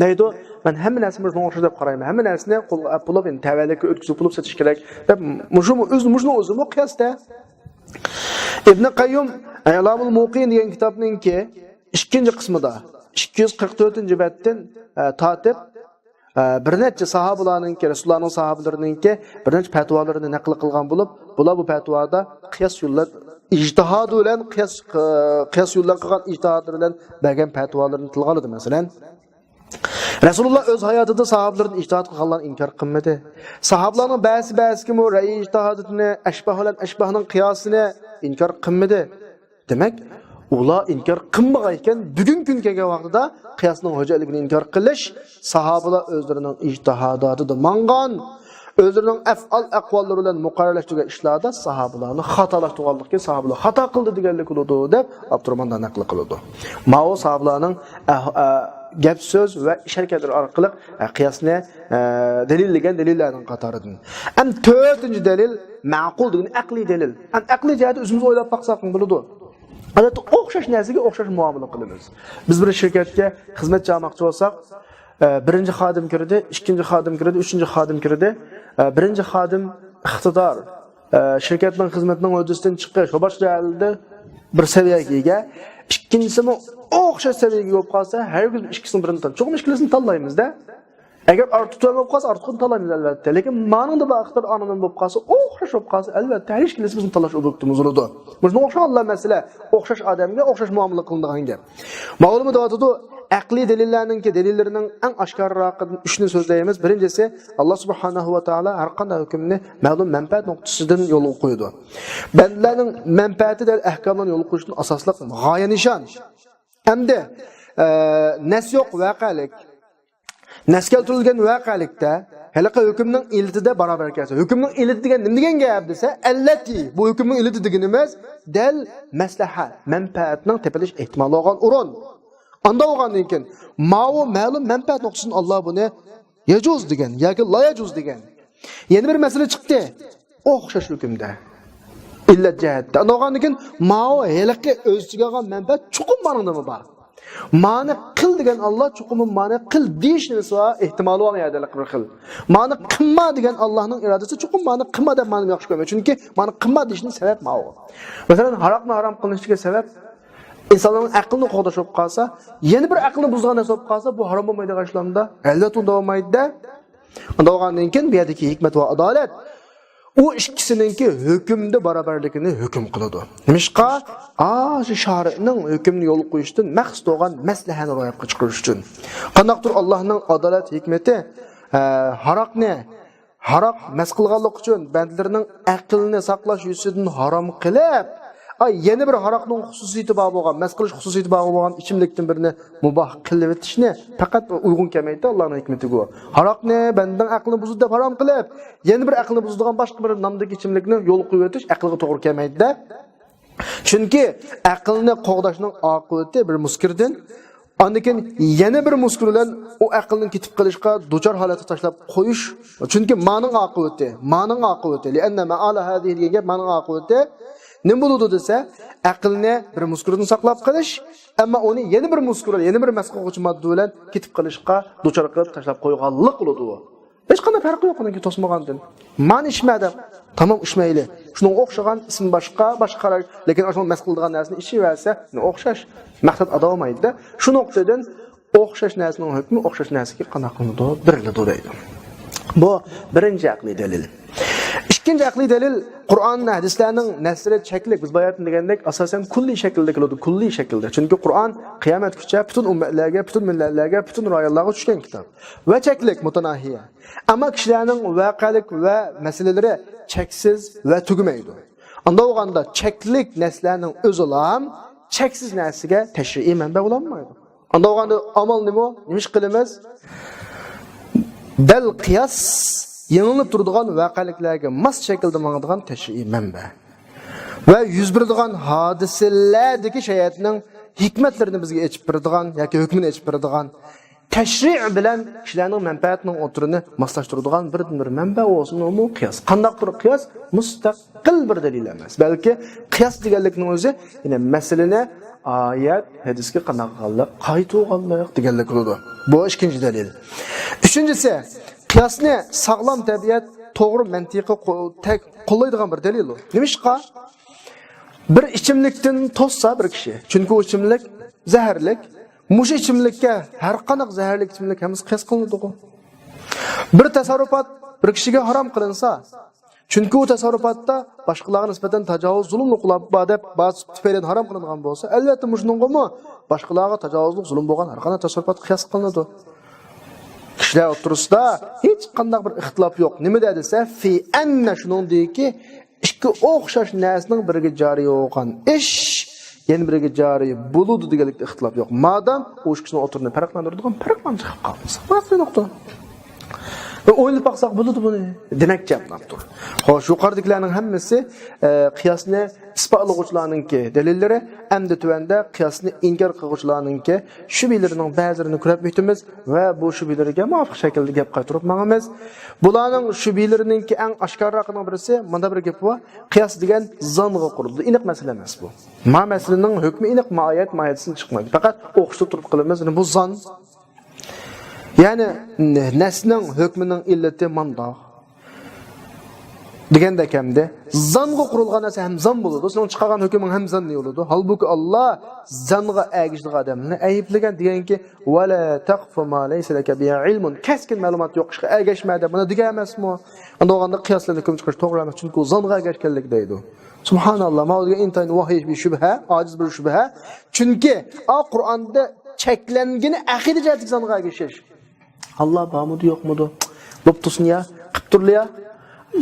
دەيدۇ، مەن ھەممە نەرسىنى مۇشۇنىڭغا ئوخشاش دەپ قارايمەن. ھەممە نەرسىنى قولغا ئەپ بولۇپ، يەنى تەۋەلىككە ئۆتكۈزۈپ بولۇپ سېتىش كېرەك دەپ، مۇشۇ ئۆزى، مۇشۇنىڭ ئۆزىمۇ قىياستە. ئىبن قەييۇم ئىلامۇل مۇۋەققىئىن دېگەن كىتابنىڭكى ئىككىنچى قىسمىدا، ئىككى يۈز قىرىق تۆتىنچى بەتتىن، ئە، تارتىپ، ئە، بىر نەچچە ساھابىلارنىڭكى، رەسۇلۇللانىڭ ساھابىلىرىنىڭكى بىر نەچچە پەتىۋالىرىنى نەقىل قىلغان بولۇپ، بۇلار بۇ پەتىۋادا قىياس يوللار، ئىجتىھادى بىلەن قىياس، قىياس يوللار قىلغان ئىجتىھادى بىلەن بەرگەن پەتىۋالىرىنى تىلغا ئالىدۇ. مەسىلەن، رەسۇلۇللا ئۆز ھاياتىدا ساھابىلىرىدىن ئىجتىھاد قىلغانلارنى ئىنكار قىلمىدى. ساھابىلارنىڭ بەزىسى بەزىسىگىمۇ رەئي ئىجتىھادىنى، ئەشباھ بىلەن ئەشباھنىڭ قىياسىنى ئىنكار قىلمىدى. دېمەك، ئۇلار ئىنكار قىلمىغان ئىكەن، بۈگۈنكى كۈن كەلگەن ۋاقتىدا قىياسنىڭ ھۆججەتلىكىنى ئىنكار قىلىش، ساھابىلار ئۆزلىرىنىڭ ئىجتىھاداتىدا ماڭغان، ئۆزلىرىنىڭ ئەفئال ئەقۋاللىرى بىلەن مۇقەررەرلەشتۈرگەن ئىشلاردا ساھابىلارنى خاتالاشتۇرغانلىقى، ساھابىلار خاتا قىلدى دېگەنلىك بولىدۇ، دەپ ئابدۇرراھماندا نەقىل قىلىدۇ. ماۋۇ ساھابىلارنىڭ، ئە، ئە، گەپ سۆز ۋە ئىش ھەرىكەتلىرى ئارقىلىق، ئە، قىياسنى، ئە، دەلىللىگەن دەلىللەرنىڭ قاتارىدىن. ئەم تۆتىنچى دەلىل مەقۇل دېگەن ئەقلىي دەلىل. ئەم ئەقلىي جەھەتتە ئۆزىمىز ئويلاپ باقساق بولىدۇ. ئادەتتە ئوخشاش نەرسىگە ئوخشاش مۇئامىلە قىلىمىز. بىز بىر شىركەتكە خىزمەتچى ئالماقچى بولساق، ئە، بىرىنچى خادىم كىردى، ئىككىنچى خادىم كىردى، ئۈچىنچى خادىم كىردى. ئە، بىرىنچى خادىم ئىقتىدار، ئە، شىركەتنىڭ خىزمىتىنىڭ ھۆددىسىدىن چىقىش ۋە باشقا جەھەتلەردە بىر سەۋىيەگە ئىگە. ئىككىنچىسىمۇ ئوخشاش سەۋىيەگە ئىگە بولۇپ قالسا، ھەرگىز ئىككىسىنىڭ بىرىنى تال-، چوقۇم ئىككىلىسىنى تاللايمىز-دە. ئەگەر ئارتۇق تۆۋەن بولۇپ قالسا، ئارتۇقنى تاللايمىز، ئەلۋەتتە. لېكىن مانىڭدا بىر ئىقتىدار ئانىمەن بولۇپ قالسا، ئوخشاش بولۇپ قالسا، ئەلۋەتتە، ھەر ئىككىلىسى بىزنىڭ تاللاش ئوبيېكتىمىز بولىدۇ. مۇشۇنىڭغا ئوخشىغانلا مەسىلە، ئوخشاش ئادەمگە ئوخشاش مۇئامىلە قىلىنىدىغان گەپ. ماۋۇلىمۇ دەۋاتىدۇ، ئەقلىي دەلىللەرنىڭكى دەلىللىرىنىڭ ئەڭ ئاشكارىراقىدىن ئۈچنى سۆزلەيمىز. بىرىنچىسى، ئاللا سۇبھانەھۇ ۋە تائالا ھەر قانداق ھۆكۈمنى مەلۇم مەنپەئەت نۇقتىسىدىن يولغا قويىدۇ. بەندىلەرنىڭ مەنپەئەتى دەل ئەھكاملارنى يولغا قويۇشتىن ئاساسلىق غايە نىشان. ئەمدى، ئە، نەس يوق ۋەقەلىك. نەس كەلتۈرۈلگەن ۋەقەلىكتە ھېلىقى ھۆكۈمنىڭ ئىللىتىدە باراۋەر كەلسە، ھۆكۈمنىڭ ئىللىتى دېگەن نېمە دېگەن گەپ دېسە، ئەللەتى، بۇ ھۆكۈمنىڭ ئىللىتى دېگىنىمىز دەل مەسلىھە، مەنپەئەتنىڭ تېپىلىش ئېھتىمالى بولغان ئورۇن. ئاندا بولغاندىن كېيىن، ماۋۇ مەلۇم مەنپەئەت نۇقتىسىدىن ئاللا بۇنى يەجۇز دېگەن ياكى لا يەجۇز دېگەن. يەنە بىر مەسىلە چىقتى. ئوخشاش ھۆكۈمدە. ئىللەت جەھەتتە. ئاندىن كېيىن ماۋۇ ھېلىقى ئۆز ئىچىگە ئالغان مەنپەئەت چوقۇم مانىڭدىمۇ بار. مانى قىل دېگەن ئاللا چوقۇم مانى قىل دېيىش نېمىسى بار؟ ئېھتىمالى بار يەردە بىر خىل. مانى قىلما دېگەن ئاللانىڭ ئىرادىسى چوقۇم مانى قىلما دەپ مانى ياخشى كۆرمەيدۇ. چۈنكى مانى قىلما دېيىشنىڭ سەۋەب ماۋۇ. مەسىلەن، ھاراقنى ھارام قىلىنىشتىكى سەۋەب ئىنساننىڭ ئەقلىنى قوغداش بولۇپ قالسا، يەنە بىر ئەقلىنى بۇزىدىغان نەرسە بولۇپ قالسا، بۇ ھارام بولمايدىغان ئىشلاردا ئەلۋەتتە ئۇنداق بولمايدۇ-دە. ئۇنداق بولغاندىن كېيىن بۇ يەردىكى ھېكمەت ۋە ئادالەت ئۇ ئىككىسىنىڭكى ھۆكۈمدە باراۋەرلىكىنى ھۆكۈم قىلىدۇ. نېمىشقا؟ ئاشۇ شارىئنىڭ ھۆكۈمنى يولغا قويۇشتىن مەقسەت بولغان مەسلىھەنى روياپقا چىقىرىش ئۈچۈن. قانداقتۇر ئاللانىڭ ئادالەت ھېكمىتى، ئە، ھاراقنى، ھاراق مەس قىلغانلىق ئۈچۈن بەندىلىرىنىڭ ئەقلىنى ساقلاش يۈزىسىدىن ھارام قىلىپ، ئاي، يەنە بىر ھاراقنىڭ خۇسۇسىيىتى بار بولغان، مەس قىلىش خۇسۇسىيىتى بار بولغان ئىچىملىكتىن بىرنى مۇباھ قىلىۋېتىشنى پەقەت ئۇيغۇن كەلمەيدۇ ئاللانىڭ ھېكمىتىگە. ھاراقنى بەندىنىڭ ئەقلىنى بۇزىدۇ دەپ ھارام قىلىپ، يەنە بىر ئەقلىنى بۇزىدىغان باشقا بىر نامدىكى ئىچىملىكنى يولغا قويۇۋېتىش ئەقىلگە توغرا كەلمەيدۇ-دە. چۈنكى ئەقىلنى قوغداشنىڭ ئاقىۋىتى بىر مۇسكۇردىن، ئاندىن كېيىن يەنە بىر مۇسكۇر بىلەن ئۇ ئەقىلنىڭ كېتىپ قېلىشقا دۇچار ھالەتتە تاشلاپ قويۇش. چۈنكى مانىڭ ئاقىۋىتى، مانىڭ ئاقىۋىتى، لىئەننە مەئالە ھازىھى دېگەن گەپ مانىڭ ئاقىۋىتى نېمە بولىدۇ دېسە، ئەقىلنى بىر مۇسكۇردىن ساقلاپ قېلىش، ئەمما ئۇنى يەنە بىر مۇسكۇر، يەنە بىر مەس قىلغۇچى ماددا بىلەن كېتىپ قېلىشقا دۇچار قىلىپ تاشلاپ قويغانلىق بولىدۇ. ھېچقانداق پەرقى يوق ئۇنىڭكى توسمىغاندىن. مانا ئىچمە دەپ، تامام ئىچمەيلى. شۇنىڭغا ئوخشىغان ئىسمى باشقا، باشقا قاراش، لېكىن ئاشۇ مەس قىلىدىغان نەرسىنى ئىچىۋەرسە، ئوخشاش. مەقسەت ئادا بولمايدۇ-دە. شۇ نۇقتىدىن ئوخشاش نەرسىنىڭ ھۆكمى ئوخشاش نەرسىگە قانداق قىلىنىدۇ؟ بېرىلىدۇ دەيدۇ. بۇ بىرىنچى ئەقلىي دەلىل. ئىككىنچى ئەقلىي دەلىل، قۇرئان، ھەدىسلەرنىڭ نەسلىرى چەكلىك، بىز باياتىن دېگەندەك، ئاساسەن كۈللىي شەكىلدە كېلىدۇ، كۈللىي شەكىلدە. چۈنكى قۇرئان قىيامەتكىچە پۈتۈن ئۈممەتلەرگە، پۈتۈن مىللەتلەرگە، پۈتۈن رايونلارغا چۈشكەن كىتاب. ۋە چەكلىك، مۇتەناھىيە. ئەمما كىشىلەرنىڭ ۋەقەلىك ۋە مەسىلىلىرى چەكسىز ۋە تۈگىمەيدۇ. ئانداق بولغاندا چەكلىك نەرسىلەرنىڭ ئۆزىلا چەكسىز نەرسىگە تەشرىئىي مەنبە بولالمايدۇ. ئانداق بولغاندا ئامال نېمە؟ نېمە ئىش قىلىمىز؟ دەل قىياس يېڭىلىنىپ تۇرىدىغان ۋەقەلىكلەرگە ماس شەكىلدە ماڭىدىغان تەشرىئىي مەنبە. ۋە يۈز بېرىدىغان ھادىسىلەردىكى شەرىئەتنىڭ ھېكمەتلىرىنى بىزگە ئېچىپ بېرىدىغان ياكى ھۆكمىنى ئېچىپ بېرىدىغان تەشرىئ بىلەن كىشىلەرنىڭ مەنپەئەتىنىڭ ئوتتۇرىنى ماسلاشتۇرىدىغان بىردىنبىر مەنبە بولسىمۇ قىياس. قانداقتۇر قىياس مۇستەقىل بىر دەلىل ئەمەس، بەلكى قىياس دېگەنلىكنىڭ ئۆزى يەنە مەسىلىنى ئايەت، ھەدىسكە قانداق قىلغانلىق، قايتۇرغانلىق دېگەنلىك بولىدۇ. بۇ ئىككىنچى دەلىل. ئۈچىنچىسى، قىياسنى ساغلام تەبىئەت، توغرا مەنتىقى قو-، تەك-، قوللايدىغان بىر دەلىل ئۇ. نېمىشقا؟ بىر ئىچىملىكتىن توسسا بىر كىشى، چۈنكى ئۇ ئىچىملىك زەھەرلىك، مۇشۇ ئىچىملىككە ھەر قانداق زەھەرلىك ئىچىملىك ھەممىسى قىياس قىلىنىدىغۇ. بىر تەسەررۇپات بىر كىشىگە ھارام قىلىنسا، چۈنكى ئۇ تەسەررۇپاتتا باشقىلارغا نىسبەتەن تاجاۋۇز، زۇلۇملۇق بار دەپ، بار تۈپەيلىدىن ھارام قىلىنغان بولسا، ئەلۋەتتە مۇشۇنىڭغىمۇ باشقىلارغا تاجاۋۇزلۇق، زۇلۇم بولغان ھەر قانداق تەسەررۇپات قىياس قىلىنىدۇ. كىشىلەر ئوتتۇرىسىدا ھېچقانداق بىر ئىختىلاپ يوق. نېمىدە دېسە، في أن، شۇنىڭدىكى ئىككى ئوخشاش نەرسىنىڭ بىرگە جارى بولغان ئىش يەنە بىرگە جارى بولىدۇ دېگەنلىكتە ئىختىلاپ يوق. مادام ئۇ ئىككىسىنىڭ ئوتتۇرىنى پەرقلەندۈرىدىغان پەرقلەنمىگەن قالمىسا، بۇ نۇقتا. ئويلاپ باقساق بولىدۇ بۇنى دېمەكچى بولۇپتۇ. خوش، يۇقىرىدىكىلەرنىڭ ھەممىسى، ئە، قىياسنى ئىسپاتلىغۇچىلارنىڭكى دەلىللىرى، ئەمدى تۆۋەندە قىياسنى ئىنكار قىلغۇچىلارنىڭكى شۈبھىلىرىنىڭ بەزىلىرىنى كۆرۈپ ئۆتىمىز ۋە بۇ شۈبھىلەرگە مۇۋاپىق شەكىلدە گەپ قايتۇرۇپ ماڭىمىز. بۇلارنىڭ شۈبھىلىرىنىڭكى ئەڭ ئاشكارىراقىنىڭ بىرسى، مۇنداق بىر گېپى بار، قىياس دېگەن زانغا قۇرۇلىدۇ. ئېنىق مەسىلە ئەمەس بۇ. ما مەسىلىنىڭ ھۆكمى ئېنىق، ما ئايەت، ما ھەدىستىن چىقمايدۇ. پەقەت ئوخشىتىپ تۇرۇپ قىلىمىز. يەنى بۇ زان. يەنى نەسنىڭ ھۆكمىنىڭ ئىللىتى مانداق. دېگەندەك ئەمدى زانغا قۇرۇلغان نەرسە ھەم زان بولىدۇ. سېنىڭ چىقارغان ھۆكمۈڭ ھەم زان بولىدۇ. ھالبۇكى، ئاللا زانغا ئەگىشىدىغان ئادەمنى ئەيىبلىگەن، دېگەنكى، ۋەلا تەقفۇ ما لەيسە لەكە بىھى ئىلمۇن، كەسكىن مەلۇمات يوق ئىشقا ئەگەشمە دەپ مانا دېگەن ئەمەسمۇ؟ ئانداق بولغاندا قىياس بىلەن ھۆكۈم چىقىرىش توغرا ئەمەس، چۈنكى ئۇ زانغا ئەگەشكەنلىك دەيدۇ. سۇبھاناللا، ماۋۇ دېگەن ئىنتايىن ۋاھىي بىر شۈبھە، ئاجىز بىر شۈبھە. چۈنكى ئا قۇرئاندا چەكلەنگىنى ئەقىدە جەھەتتىكى زانغا ئەگىشىش. ئاللا بارمىدۇ، يوقمىدۇ؟ بوپتۇسۇن يا، قىپتۇرلا يا.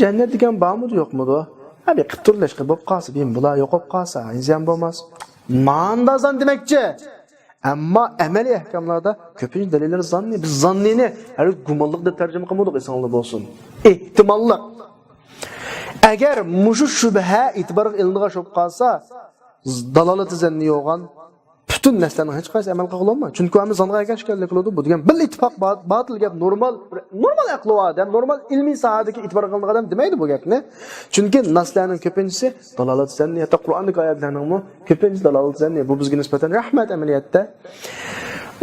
جەننەت دېگەن بارمىدۇ، يوقمىدۇ؟ ھە، بىر قىپتۇرلاشقا بوپ قالسا، بىم بۇلار يوقاپ قالسا، زىيان بولماس. ماندا زان دېمەكچى. ئەمما ئەمەلىي ئەھكاملاردا كۆپىنچە دەلىللەر زاننى. بىز زاننىنى ھەرگىز گۇمانلىق دەپ تەرجىمە قىلمىدۇق، ئېسىڭلاردا بولسۇن. ئېھتىماللىق. ئەگەر مۇشۇ شۈبھە ئېتىبارغا ئېلىنىدىغان بولۇپ قالسا، دالالىتى زەننى يوغان پۈتۈن نەسلەرنىڭ ھېچقايسى ئەمەل قىلغىلى بولمايدۇ. چۈنكى ئۇ ھەممە زانغا ئەگەشكەنلىك قىلىدۇ. بۇ دېگەن بىل ئىتتىپاق با-، باتىل گەپ، نورمال، نورمال ئەقلى بار ئادەم، نورمال ئىلمىي ساھەدىكى ئېتىبار قىلىنغان ئادەم دېمەيدۇ بۇ گەپنى. چۈنكى نەسلەرنىڭ كۆپىنچىسى دالالەت زەننى، ھەتتا قۇرئاندىكى ئايەتلەرنىڭمۇ كۆپىنچىسى دالالەت زەننى. بۇ بىزگە نىسبەتەن رەھمەت ئەمەلىيەتتە.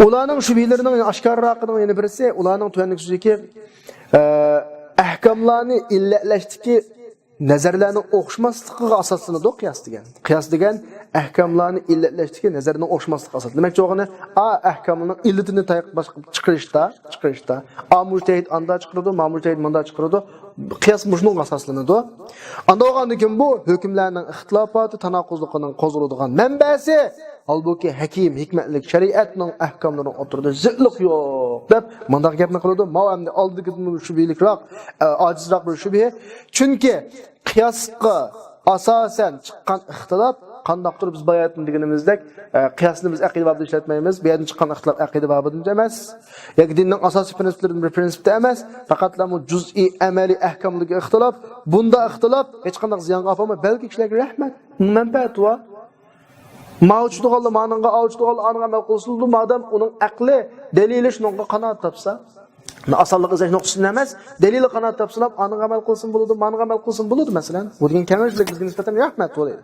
ئۇلارنىڭ شۈبھىلىرىنىڭ ئاشكارىراقىنىڭ يەنە بىرسى، ئۇلارنىڭ تۆۋەندىكى سۆزىكى، ئە، ئەھكاملارنى ئىللەتلەشتىكى نەزەرلەرنىڭ ئوخشىماسلىقىغا ئاساسلىنىدۇ قىياس دېگەن. قىياس دېگەن ئەھكاملارنى ئىللەتلەشتىكى نەزەرنىڭ ئوخشىماسلىقىغا ئاساسلىنىدۇ. دېمەكچى بولغىنى، ئا ئەھكامنىڭ ئىللىتىنى تاياققا باش-، چىقىرىشتا، چىقىرىشتا، ئا مۇجتەھىد ئاندا چىقىرىدۇ، ما مۇجتەھىد مۇندا چىقىرىدۇ. قىياس مۇشۇنىڭغا ئاساسلىنىدۇ. ئاندا بولغاندىن كېيىن بۇ ھۆكۈملەرنىڭ ئىختىلاپاتى، تاناقۇزلۇقىنىڭ قوزغىلىدىغان مەنبەسى، ھالبۇكى، ھەكىم، ھېكمەتلىك شەرىئەتنىڭ ئەھكاملىرىنىڭ ئوتتۇرىدا زىتلىق يوق، دەپ مۇنداق گەپنى قىلىدۇ. ماۋۇ ئەمدى ئالدىدىكىدىن شۈبھىلىكراق، ئە، ئاجىزراق بىر شۈبھە. چۈنكى قىياسقا ئاساسەن چىققان ئىختىلاپ، قانداقتۇر بىز باياتىن دېگىنىمىزدەك، ئە، قىياسنى بىز ئەقىدە بابىدا ئىشلەتمەيمىز. بۇ يەردىن چىققان ئىختىلاپ ئەقىدە بابىدا ئەمەس. ياكى دىننىڭ ئاساسىي پىرىنسىپلىرىدىن بىر پىرىنسىپتا ئەمەس. پەقەتلا بۇ جۈزئىي ئەمەلىي ئەھكامدىكى ئىختىلاپ. بۇندا ئىختىلاپ ھېچقانداق زىيانغا ئاپارماي، بەلكى كىشىلەرگە رەھمەت، مەنپەئەت بار. ماۋۇ چۈشىدىغانلار مانىڭغا، ئاۋۇ چۈشىدىغانلار ئانىڭغا ئەمەل قىلسىلا، مادام ئۇنىڭ ئەقلى، دەلىلى شۇنىڭغا قانائەت تاپسا. ئاسانلىق ئىزدەش نۇقتىسىدىن ئەمەس، دەلىلى قانائەت تاپسىلا، ئانىڭغا ئەمەل قىلسىمۇ بولىدۇ، مانىڭغا ئەمەل قىلسىمۇ بولىدۇ، مەسىلەن. بۇ دېگەن كەڭەشلىك بىزگە نىسبەتەن رەھمەت بولىدۇ.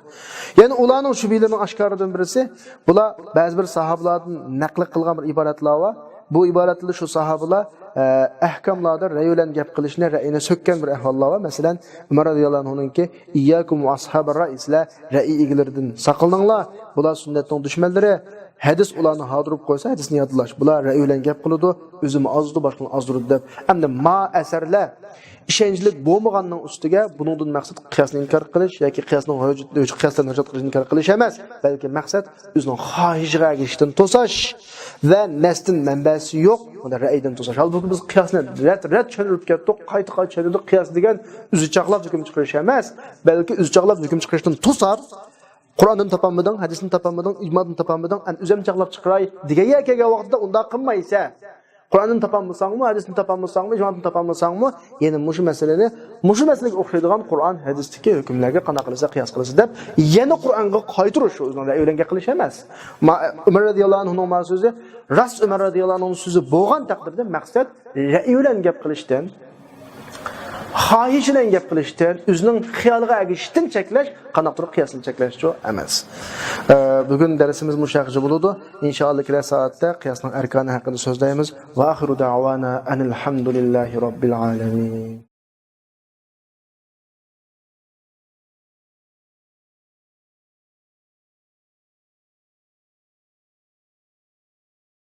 يەنى ئۇلارنىڭ شۈبھىلىرىنىڭ ئاشكارىدىن بىرسى، بۇلار بەزى بىر ساھابىلاردىن نەقىل قىلغان بىر ئىبارەتلەر بار. بۇ ئىبارەتلەردە شۇ ساھابىلار، ئە، ئەھكاملاردا رەي بىلەن گەپ قىلىشنى، رەئىنى سۆككەن بىر ئەھۋاللار بار. مەسىلەن، ئۆمەر رەزىياللاھۇ ئەنھۇنىڭكى، «ئىيياكۇم ۋە ئەسھابەر رەئي، سىلەر رەئىي ئىگىلىرىدىن ساقلىنىڭلار، بۇلار سۈننەتنىڭ دۈشمەنلىرى.» ھەدىس ئۇلارنى ھاردۇرۇپ قويسا، ھەدىسنى يادلاش. بۇلار رەئى بىلەن گەپ قىلىدۇ، ئۆزىمۇ ئازىدۇ، باشقىلارنى ئازدۇرىدۇ دەپ. ئەمدى ما ئەسەرلەر ئىشەنچلىك بولمىغاننىڭ ئۈستىگە بۇنىڭدىن مەقسەت قىياسنى ئىنكار قىلىش ياكى قىياسنىڭ ھۆججەت، قىياستىن ھۆججەت قىلىشنى ئىنكار قىلىش ئەمەس، بەلكى مەقسەت ئۆزىنىڭ خاھىشىغا ئەگىشىشتىن توساش ۋە نەستىن مەنبەسى يوق، بۇندا رەئىدىن توساش. ھالبۇكى بىز قىياسنى رەت، رەت چۈشەندۈرۈپ كەتتۇق، قايتا، قايتا چۈشەندۈردۇق. قىياس دېگەن ئۆزى چاقلاپ ھۆكۈم چىقىرىش ئەمەس، بەلكى ئۆزى چاقلاپ ھۆكۈم چىقىرىشتىن توسار، قۇرئاندىن تاپالمىدىڭ، ھەدىستىن تاپالمىدىڭ، ئىجمادىن تاپالمىدىڭ، ئەمدى ئۆزۈم چاقلاپ چىقىراي دېگەن يەرگە كەلگەن ۋاقتىدا ئۇنداق قىلمايسەن. قۇرئاندىن تاپالمىساڭمۇ، ھەدىستىن تاپالمىساڭمۇ، ئىجمادىن تاپالمىساڭمۇ، يەنە مۇشۇ مەسىلىنى، مۇشۇ مەسىلىگە ئوخشايدىغان قۇرئان، ھەدىستىكى ھۆكۈملەرگە قانداق قىلىسەن، قىياس قىلىسەن دەپ، يەنە قۇرئانغا قايتۇرۇش، شۇ ئۆزىنىڭ رەئيى بىلەن گەپ قىلىش ئەمەس. ما-، ئۆمەر رەزىياللاھۇ ئەنھۇنىڭ مانا سۆزى، راست ئۆمەر رەزىياللاھۇ ئەنھۇنىڭ سۆزى بولغان تەقدىردە مەقسەت رەئيى بىلەن گەپ قىلىشتىن، خاھىشى بىلەن گەپ قىلىشتىن، ئۆزىنىڭ خىيالىغا ئەگىشىشتىن چەكلەش، قانداقتۇر قىياسنى چەكلەشچۇ ئەمەس. ئە، بۈگۈن دەرسىمىز مۇشۇ يەرگىچە بولىدۇ. ئىنشائاللا، كېلەر سائەتتە قىياسنىڭ ئەركانى ھەققىدە سۆزلەيمىز. وآخر دعوانا أن الحمد لله رب العالمين.